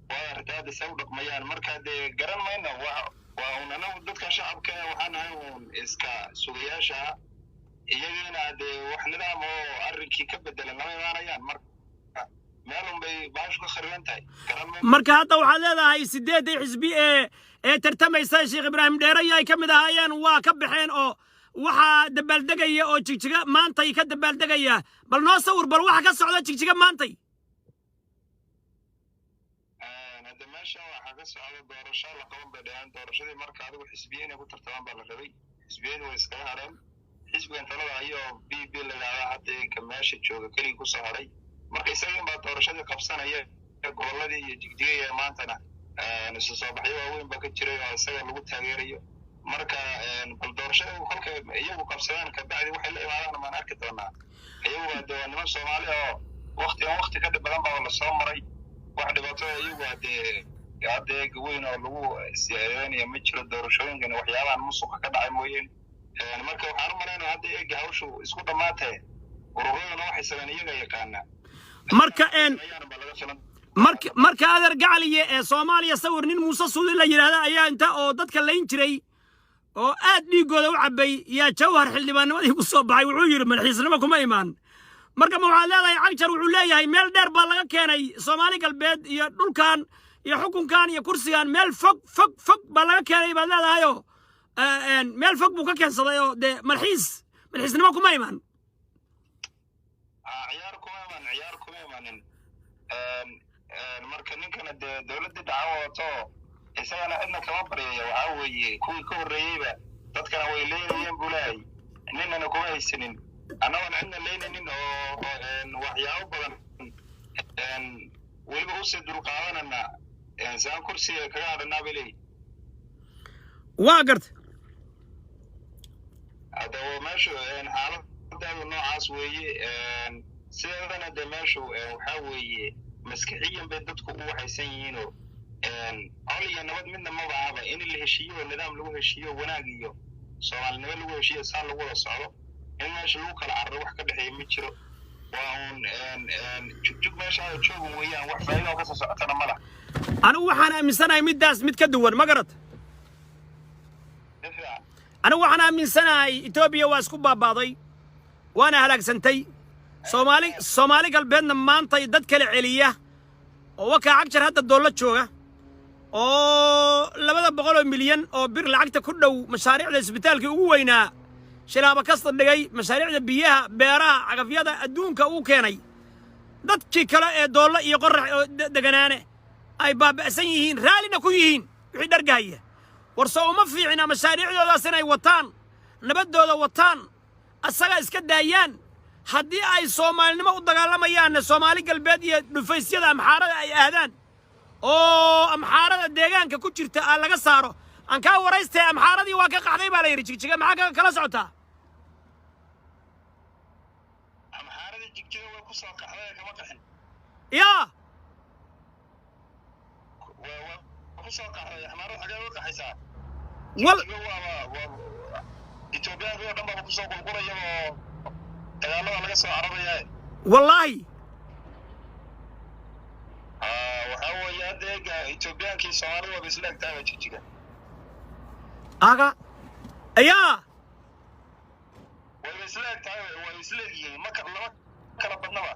[SPEAKER 2] Waa aragtay hadda se u dhaqmayaan. Marka dee garan mayno, waa un anagu dadka shacabka waxaan ahay uun iska sugayaasha. Iyagiina dee wax nidaam oo arrinkii ka bedelan lama imaanayaan. Marka meel un bay baashu ka khariban tahay, garan mayno.
[SPEAKER 1] Marka hadda waxaad leedahay sideeddii xisbi ee tartamaysa, Sheekh Ibraahim Dheerayo ay ka mid ahaayeen, waa ka baxeen oo waxaa dabaaldegaya oo Jigjiga maantay ka dabaaldegaya. Bal noo sawir bal waxa ka socda Jigjiga maantay.
[SPEAKER 2] Hadda meesha waxaa ka socda doorasho la qaban bay dhaheen. Doorashadii marka adigu xisbiye inay ku tartamaan baa la rabay. Xisbiyadu way iskaga hadheen. Xisbigan talada ayoo PP la yidhahda hadda ka meesha jooga keligii kusoo hadhay. Marka isagin baa doorashadii qabsanaya gobolladii iyo Jigjigaya. Maantana isu soo baxyo waaweyn baa ka jiray oo isaga lagu taageerayo. Marka bal doorashada kolkay iyagu qabsadaan kabacdi waxay la imaadaan maan arki doonaa. Iyagu waa dee waa niman Soomaali oo waktigan wakti ka dhib badan baa lasoo maray. Wax dhibaato iyagu hadee hadda eega weyn oo lagu siyaadeynaya ma jiro, doorashooyinkan waxyaabahan musuqa ka dhacay mooyeen. Marka waxaan u malaynaya hadda eega hawshu isku dhammaatee, ururaduna waxay sameyn iyaga yaqaana.
[SPEAKER 1] Marka een
[SPEAKER 2] ayaan baa laga filan.
[SPEAKER 1] Marka adeer gacaliye, ee Soomaaliya sawir nin Muuse Suudi la yidhaahda ayaa inta oo dadka layn jiray oo aad dhiiggooda u cabbay yaa Jawhar xildhibaannimadii ku soo baxay. Wuxuu yidhi madaxiisnimo kuma imaan. Marka ma waxaad leedahay Cagjar wuxuu leeyahay meel dheer baa laga keenay Soomaali Galbeed iyo dhulkan iyo xukunkan iyo kursigan, meel fog fog fog baa laga keenay baad leedahayoo meel fog buu ka keensaday oo dee malxiisnimo kuma imaan?
[SPEAKER 2] Ciyaar kuma iman, ciyaar kuma imanin. Marka ninkana dee dowladdii dhaca wadato, isagana cidna kama baryaya. Waxaa weeye kuwii ka horreeyeyba dadkana way leynayeen buu leeyahay, ninana kuma haysanin. Annagoon cidna leynaynin oo waxyaabo badan weliba usii dulqaadanana saan kursiga kaga hadhanaa bay leeyihin.
[SPEAKER 1] Waa garta.
[SPEAKER 2] Hadda waa meeshu xaaladaadu noocaas weeye. Sideedana dee meeshu waxaa weeye maskixiyan bay dadku u waxaysan yihiinoo col iyo nabad midna maba ahaba. In la heshiiyo oo nidaam lagu heshiiyo, wanaag iyo Soomaalinimo lagu heshiiyo, saa lagu wada socdo, in meesha lagu kala cararo wax ka dhexeeya ma jiro. Waa uun jugjug meeshaada joogan weeyaan, wax faa'iido oo kasoo socotana ma laha.
[SPEAKER 1] Anigu waxaan aaminsanahay middaas mid ka duwan, ma garat?
[SPEAKER 2] Si fiican.
[SPEAKER 1] Anigu waxaan aaminsanahay Etoobiya waa isku baabaaday waana halaagsantay. Soomaali Galbeedna maantay dad kala celiya oo wakaa Cagjar hadda doollo jooga oo 200 oo milyan oo bir lacagta ku dhow mashaariicda isbitaalkii ugu weynaa shilaaba kasta dhigay, mashaariicda biyaha, beeraha, cagafyada adduunka uu keenay, dadkii kale ee Doollo iyo Qorax oo deganaane ay baaba'san yihiin, raallina ku yihiin wixii dhargahaya. Warse uma fiicna mashaariicdoodaas inay wataan, nabaddooda wataan, asaga iska daayaan? Haddii ay Soomaalinimo u dagaalamayaanna, Soomaali Galbeed iyo dhufaysyada Amxaarada ay aadaan oo Amxaarada deegaanka ku jirta aa laga saaro. Aan kaa waraystee, Amxaaradii waa ka qaxday baa la yidhi Jigjiga. Maxaa kala socotaa?
[SPEAKER 2] Amxaaradii Jigjiga way ku soo qaxday, kama qaxin.
[SPEAKER 1] Yaa?
[SPEAKER 2] Waa ku soo qaxday. Axmaarada xagee uga qaxaysaa?
[SPEAKER 1] Wal
[SPEAKER 2] Jigjiga waaba Etoobiyaanka oo dhan baaba kusoo qulqulaya oo dagaalada laga soo cararaya.
[SPEAKER 1] Wallaahi.
[SPEAKER 2] Waxaa weeye hadda eega Etoobiyaankii Soomaalida waaba isla egtaaba Jigjiga.
[SPEAKER 1] Aga yaa.
[SPEAKER 2] Wayba isla eg tahay, way isla egyihiin, ma lama kala badnaba.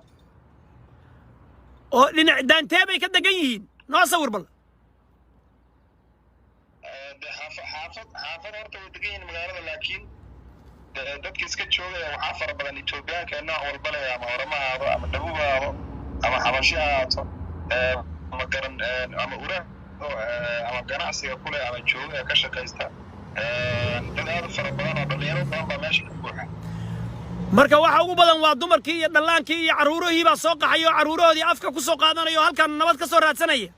[SPEAKER 1] Oo dhinac daantee bay ka degan yihiin? Noo sawir bal.
[SPEAKER 2] De xaafad xaafad horta way degan yihiin magaalada, laakiin dadka iska joogaya waxaa fara badan Etoobiyaanka nooc walba leh, ama Oroma ha ahaado, ama Dhabuub ha ahaado, ama Xabashi ha ahaato, ama garan ama ura ama ganacsiga kule ama jooga ee ka shaqaysta. Dad aad u fara badan oo dhalinyaro badan baa meesha ka buuxa.
[SPEAKER 1] Marka waxa ugu badan waa dumarkii iyo dhallaankii iyo carruurihii baa soo qaxay oo carruurahoodii afka ku soo qaadanaya oo halkan nabad ka soo raadsanaya.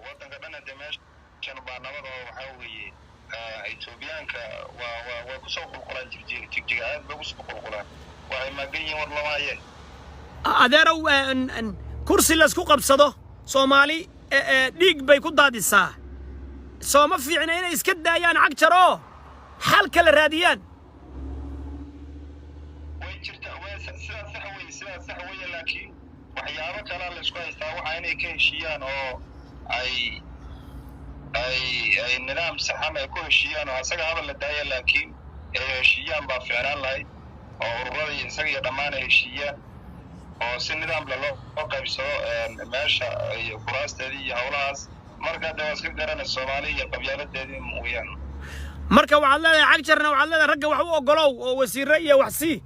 [SPEAKER 2] Waddanka dhan dee meeshan baa nabad oo waxaa weeye Etoobiyaanka waa kusoo qulqulaan Jigjiga. Jigjiga aad bay kusoo qulqulaan, waxay maagan yihiin war lama hayeen.
[SPEAKER 1] Adeerow, kursi laysku qabsado Soomaali dhiig bay ku daadisaa. Sooma fiicna inay iska daayaan Cagjar oo xal kala raadiyaan?
[SPEAKER 2] Way jirtaa, way sidaas sax weye, sidaas sax weye, laakiin Waxyaabo kalea la isku haystaa, waxa inay ka heshiiyaan oo ay nidaam saxan ay ku heshiiyaan oo asaga hadal la daaya, laakiin ay heshiiyaan baa fiicnaan lahayd, oo ururada iyo isaga iyo dhammaan ay heshiiyaan oo si nidaamle loo qaybsado meesha iyo kuraasteedii iyo howlahaas. Marka dee waa iska garanay Soomaali iyo qabyaaladeedii mooyaan.
[SPEAKER 1] Marka waxaad leedahay Cagjarna, waxaad leedahay ragga wax u ogolow oo wasiirre iyo wax sii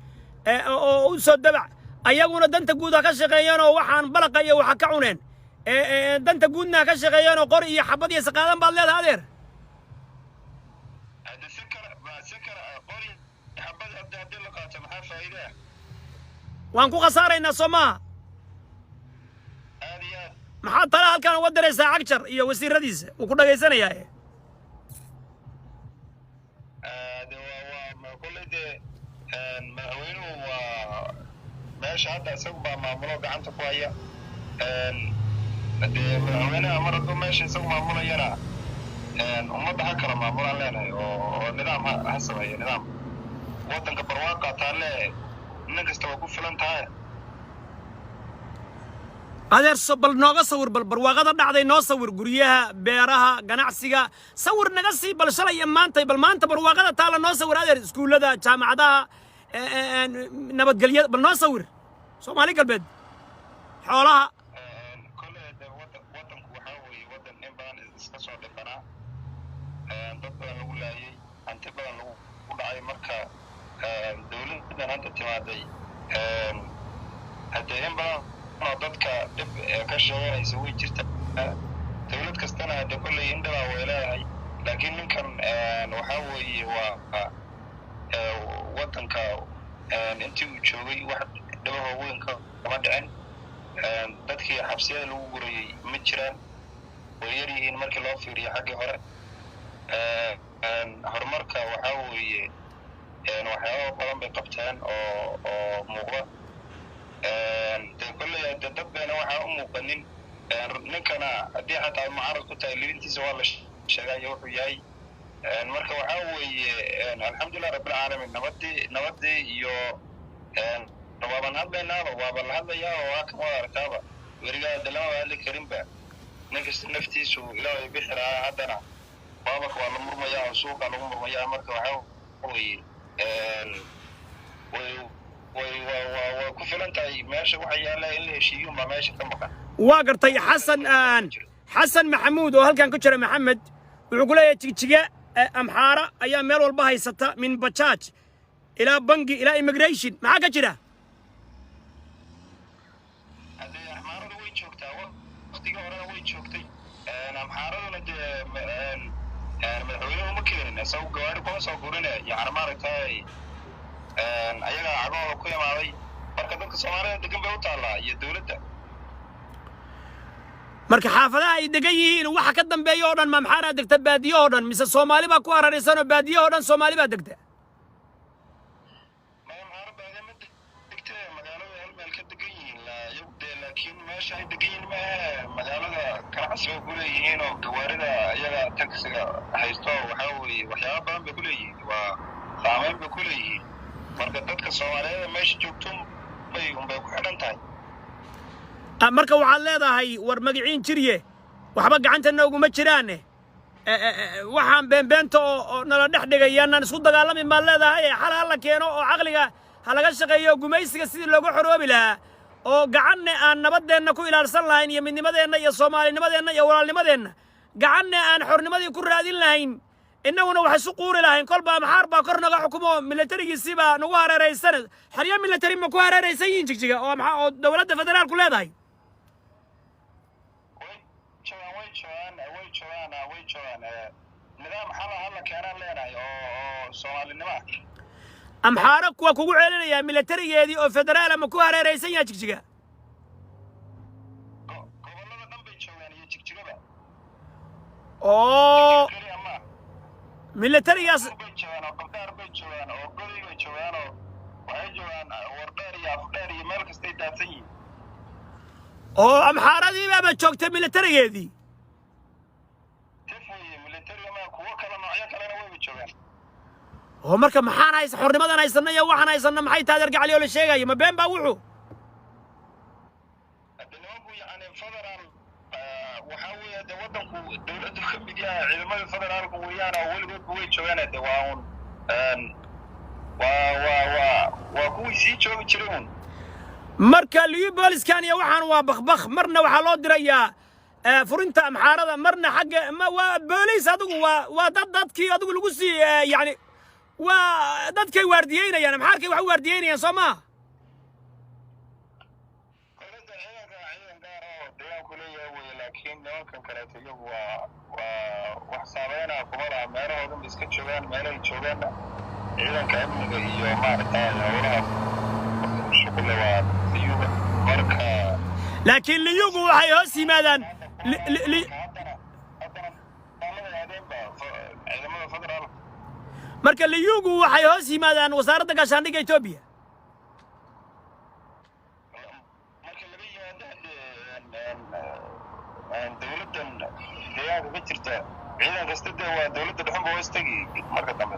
[SPEAKER 1] oo u soo dabac, ayaguna danta guud ha ka shaqeeyeen oo waxaan balaqa iyo waxa ka cuneen danta guudna ha ka shaqeeyeen oo qori iyo xabad iyo saqaadan baad leedahay, adeer.
[SPEAKER 2] Hadde si kale si kale, qori xabad hadda haddii la qaato, maxaa faa'iide ah?
[SPEAKER 1] Waan ku khasaaraynaa, soo maaha?
[SPEAKER 2] Aad iyo aad.
[SPEAKER 1] Maxaad tala halkan uga diraysaa Cagjar iyo wasiiradiisa? Wuu ku dhagaysanayaa.
[SPEAKER 2] De waa kolley dee madaxweynuhu waa meesha hadda isagu baa maamulo gacanta ku haya. Dee madaxweynaha mar hadduu meesha isagu maamulayana, ummadda ha kala maamulaan leenahay oo nidaam ha sameeyo, nidaam waddanka barwaaqa taalle, nin kasta waa ku filan tahay.
[SPEAKER 1] Adeer, bal nooga sawir, bal barwaaqada dhacday noo sawir, guryaha, beeraha, ganacsiga, sawir naga sii bal shalay iyo maantay. Bal maanta barwaaqada taala noo sawir, adeer, iskuullada, jaamacadaha, nabadgelyada, bal noo sawir Soomaali Galbeed, xoolaha.
[SPEAKER 2] Kolley de waddanku waxaa weeye waddan in badan iska soo dhibanaa, dad badan lagu laayay, hanti badan lagu dhacay. Marka dowladdan hadda timaaday, haddee in badan oo dadka dhib ka sheeganaysa way jirtaa. Dowlad kastana hadde kolley indhabaa way leedahay, laakiin ninkan waxaa weeye waa waddanka intii uu joogay wax dhibaho weyn kama dhicin. Dadkii xabsiyada lagu gurayey ma jiraan, way yar yihiin markii loo fiiriyo xaggii hore. Horumarka waxaa weeye waxyaaba badan bay qabteen oo muuqda. Dee kolley de dad bayna waxaa u muuqanin. Ninkana haddii xataa mucaarad ku tahay, libintiisa waa la sheegaa iyo wuxuu yahay. Marka waxaa weeye, alxamdulilah rabbilcaalamiin, nabadii iyo waaban hadlaynaaba, waaba la hadlayaa oo waa kan waad aragtaaba. Weligaa de lamaba hadli karinba, nin kasta naftiisu Ilaahay bixi lahaa. Haddana waaba waa la murmayaa oo suuqa lagu murmayaa. Marka waxaa weeye way way waa waa way ku filan tahay meesha waxa yaalla in la heshiiyo baa meesha ka maqan.
[SPEAKER 1] Waa gartay. Xasan, Xasan Maxamuud oo halkan ku jira, Maxamed wuxuu ku leeyahay Jigjiga Amxaara ayaa meel walba haysata, min bajaaj ilaa bangi ilaa immigration. Maxaa ka jira?
[SPEAKER 2] Haddee Axmaaradu way joogtaa, waktigii horena way joogtay. Amxaaraduna dee madaxweynuhu ma keenin, isagu gawaari kuma soo gurine, yacni maaragtay ayagaa cagahooda ku imaaday. Marka dadka Soomaalida degan bay u taallaa iyo dowladda.
[SPEAKER 1] Marka xaafadaha ay degan yihiin waxa ka dambeeya oo dhan ma Amxaaraa degta baadiyo oo dhan, mise Soomaali baa ku hararaysan oo baadiyo oo dhan Soomaali baa degta?
[SPEAKER 2] Maya, Amxaaro baadiya ma degte, magaalada hal meel ka degan yihiin iyagu dee, laakiin meesha ay degan yihiin maahe, magaalada ganacsi bay ku leeyihiin oo gawaarida iyaga taksiga haysto. Waxaa weeye waxyaaba badan bay ku leeyihiin, waa saameyn bay ku leeyihiin. Marka dadka Soomaaliyeed meesha joogto bay unbay ku xidhan tahay.
[SPEAKER 1] Marka waxaad leedahay war magiciin jirye, waxba gacanta nooguma jiraane, waxaan beenbeenta oo nala dhex dhigay yaanaan isku dagaalamin baad leedahay. Xal ha la keeno oo caqliga ha laga shaqeeyo gumaysiga sidii looga xoroobi lahaa, oo gacanne aan nabaddeenna ku ilaalsan lahayn iyo midnimadeenna iyo Soomaalinimadeenna iyo walaalnimadeenna, gacanne aan xornimadii ku raadin lahayn, innaguna wax isu quuri lahayn. Kolba Amxaar baa kor naga xukumo, milatarigiisii baa nagu hareeraysan. Xeryo milatari ma ku hareeraysan yihiin Jigjiga oo maxaa oo dowladda federaalku leedahay?
[SPEAKER 2] Way joogaan, way joogaan, way joogaan, way joogaan. Nidaam xala hala keenaan leenahay oo Soomaalinimo ah.
[SPEAKER 1] Amxaaro kuwa kugu celinayaa, milatarigeedii oo federaal ama ku hareeraysan yahay Jigjiga?
[SPEAKER 2] Gobollada dhan bay joogaan iyo Jigjigaba.
[SPEAKER 1] Oo
[SPEAKER 2] keliya ma
[SPEAKER 1] milatarigaas
[SPEAKER 2] bay joogaan oo Qabdaar bay joogaan oo Goday bay joogaan oo waxay joogaan Wardheer iyo Afdheer iyo meel kastay daadsan yihiin.
[SPEAKER 1] Oo Amxaaradii baaba joogta milatarigeedii?
[SPEAKER 2] Tif weeye militariga, ma kuwo kale noocyo kalena wayba joogaan.
[SPEAKER 1] Oo marka maxaan haysa, xornimadan haysana iyo waxaan haysana maxay tahay, argacali oo la sheegayo? Ma been baa wuxuu?
[SPEAKER 2] Waxaa weeye de waddanku dowladdu ka mid yahay, ciidamada federaalku weeyaan oo weligoodba way joogaan. De waa un waa kuwii sii joogi jiray un.
[SPEAKER 1] Marka Liyu booliskan iyo waxaan waa bakbak, marna waxaa loo dirayaa furinta Amxaarada, marna xagga ma waa booliis. Adigu waa dad dadkii adigu lagu sii yani waa dadkay waardiyeynayaan, Amxaarkay wax u waardiyeynayaan, soo maa?
[SPEAKER 2] Dowladda ciidanka ciidan gaar oo deegaanku leeyahay weye, laakiin nimankan kaleeto iyagu waa wax saameynaa kuma laha. Meelahoodan bay iska joogaan, meelahay joogaanna ciidanka amniga iyo maaragtay howlaha shuqulle waa Liyuga marka.
[SPEAKER 1] Laakiin Liyugu waxay hoos yimaadaan
[SPEAKER 2] Haddana daalada aadeenba ciidamada federaalka.
[SPEAKER 1] Marka Liyugu waxay hoos yimaadaan wasaaradda gaashaandhigga Etoobiya.
[SPEAKER 2] Marka laga yimaado dowladdan deegaanka ka jirta, ciidan kasta dee waa dowladda dhexunba hoos tegi marka dambe.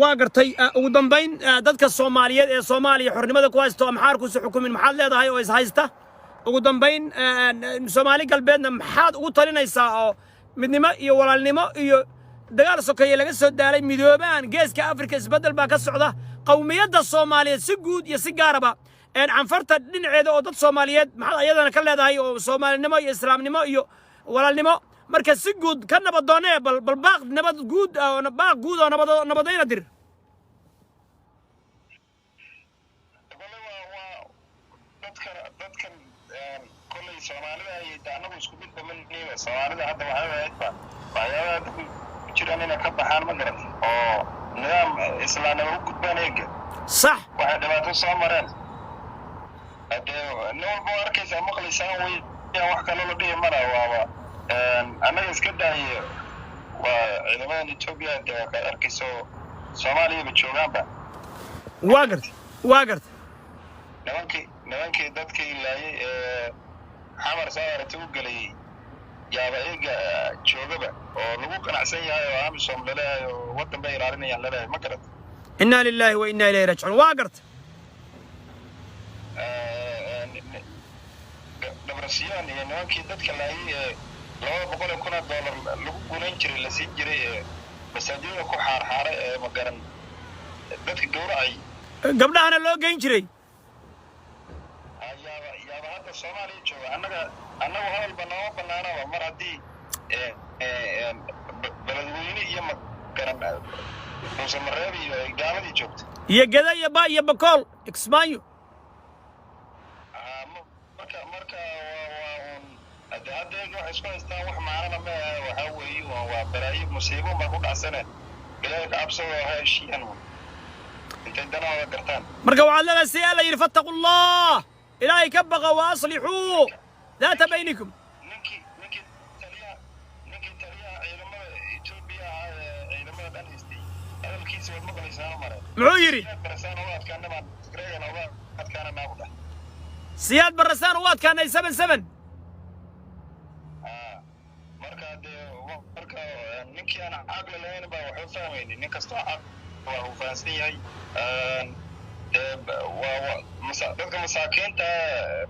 [SPEAKER 1] Waa gartay. Ugu dambayn, dadka Soomaaliyeed ee Soomaaliya xornimada ku haysto, Amxaarkuusa xukumin, maxaad leedahay oo is haysta? Ugu dambayn, Soomaali Galbeedna maxaad ugu talinaysaa oo midnimo iyo walaalnimo iyo dagaal sokeeye laga soo daalay, midoobaan? Geeska Afrika isbeddel baa ka socda. Qowmiyadda Soomaaliyeed si guud iyo si gaaraba, Canfarta dhinaceeda oo dad Soomaaliyeed, maxaad ayadana ka leedahay oo soomaalinimo iyo islaamnimo iyo walaalnimo marka si guud ka nabadoonee? Bal baaq nabad guud oo baaq guud oo nabad nabadayna dir.
[SPEAKER 2] Kolley waa dadkan kolley Soomaalida iyo de annagu isku midba ma nihiba. Soomaalida hadda waxay ahaydba waxyaabaha hadda ku jiraan inay ka baxaan, ma garat, oo nidaam islaamnimo u gudbaan eega. Waxay dhibaato soo mareen hadee nin walba waa arkaysaa, maqlaysaan weeyaan, wax kaloo la dhihi mala. Waaba annaga iska daaye, waa ciidamadan Etoobiya dee waa kaad arkayso, Soomaaliyaba joogaanba.
[SPEAKER 1] Waa gartay.
[SPEAKER 2] Nimankii dadkii laayay ee Xamar saa aragti u gelayay yaaba eega joogaba oo lagu qanacsan yahay oo AMISOM laleeyahay oo waddan bay ilaalinayaan laleeyahay, ma garat?
[SPEAKER 1] Inna lillahi wa inna ilayhi raajicuun. Waa gartay.
[SPEAKER 2] Dhabrasiyaan iyo nimankii dadka laayay ee 200,000 oo dollar lagu gunayn jiray, la siin jiray, ee masaajidada ku xaarxaaray ee magaran dadka gowracay.
[SPEAKER 1] Gabdhahana loo geyn jiray.
[SPEAKER 2] Yaaba hadda Soomaaliya jooga. Annagu hadalba nooma banaanaba mar haddii Beledweyne iyo magaran Dhuusamareeb iyo ay gaaladii joogto.
[SPEAKER 1] Iyo Geda iyo Ba iyo Bakool, Kismaayo.
[SPEAKER 2] Marka waa un hadde hadda eeg waxay isku haystaan wax macnana ma aha. Waxaa weeye waa balaayo, musiibo baa ku dhacsane. Ilaahay ka cabsado, ha heshiiyaan un intay danahooda gartaan.
[SPEAKER 1] Marka waxaad leedahay si Alla yidhi: "Fattaqu Allah", Ilaahay ka baqa, wa aslixuu daata baynikum.
[SPEAKER 2] Ninkii taliyaha ciidamada Etoobiya ahaa ee ciidamada dhan haystay hadalkiisa waad maqlaysaa mare.
[SPEAKER 1] Muxuu yidhi?
[SPEAKER 2] Siyaad Barasaan uga adkaana baan Tigreegana uga adkaana naabu dhah.
[SPEAKER 1] Siyaad Barasaan u adkaanay 7-7.
[SPEAKER 2] Marka dee marka ninkii aan caqli lahayn baa waxu fahmaynin. Nin kastoo caqli waa uu fahansan yahay. Dee waa dadka masaakiinta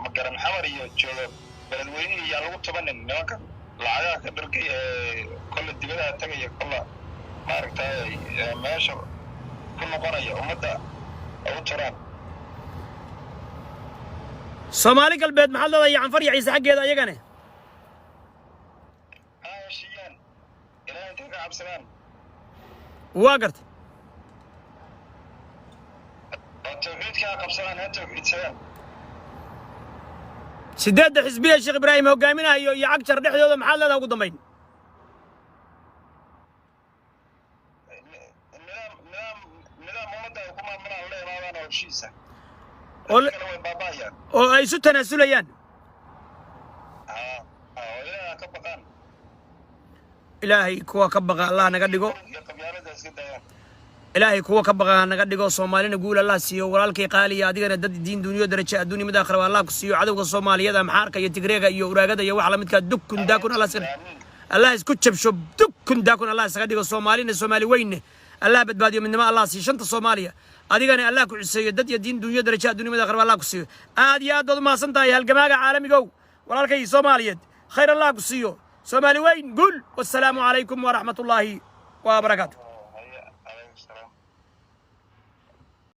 [SPEAKER 2] ma garan Xamar iyo jooga Beledweyne iyo lagu tubanin nimanka lacagaha ka dhargay ee kolle dibadaha tagaya, kolla maaragtay meesha ku noqonaya, ummadda u turaan.
[SPEAKER 1] Soomaali Galbeed maxaad leedahay, Canfar iyo Ciise xaggeeda ayagane?
[SPEAKER 2] Ha heshiiyaan, Ilaahay intay ka cabsadaan.
[SPEAKER 1] Waa gartay.
[SPEAKER 2] Oo tawxiidka ha qabsadaan, ha tawxiidsadaan.
[SPEAKER 1] Sideedda xisbiya Sheekh Ibraahim hogaaminayo iyo Cagjar dhexdooda maxaad leedahay ugu dambayn?
[SPEAKER 2] Nidaam ummadda ay ku maamulaan la imaadaan oo heshiisa.
[SPEAKER 1] Oo
[SPEAKER 2] kale way baaba'ayaan.
[SPEAKER 1] Oo ay isu tanaasulayaan.
[SPEAKER 2] Oo Ilaahay ha ka baqaan.
[SPEAKER 1] Ilaahay kuwa ka baqa Allah naga dhigo.
[SPEAKER 2] Iyo qabyaalada iska daayaan.
[SPEAKER 1] Ilaahay kuwa ka baqa ha naga dhigo. Soomaalina guul Allah siiyo. Walaalkay qaaliya, adigana dad diin duniyo darajo adduunya mid aakhira Allah ku siiyo. Cadowga Soomaaliyeed, Amxaarka iyo Tigreega iyo Uraagada iyo waxa lamidkaa, dukun daakun Allah iska
[SPEAKER 2] Aamiin.
[SPEAKER 1] Allah isku jabsho, dukun daakun Allah isaga dhigo. Soomaalina, Soomaali weyne Allah badbaadiyo, midnimo Allah siiyo shanta Soomaaliya. Adigana Allah ku ciseeyo, dad iyo diin dunyo darajo adduunya mid aakhira Allah ku siiyo. Aad iyo aad baad u mahadsan tahay, halgamaaga caalamigow, walaalkay Soomaaliyeed. Khayr Allah ku siiyo. Soomaali weyn guul. Wassalaamu calaykum waraxmat ullaahi wabarakaatu.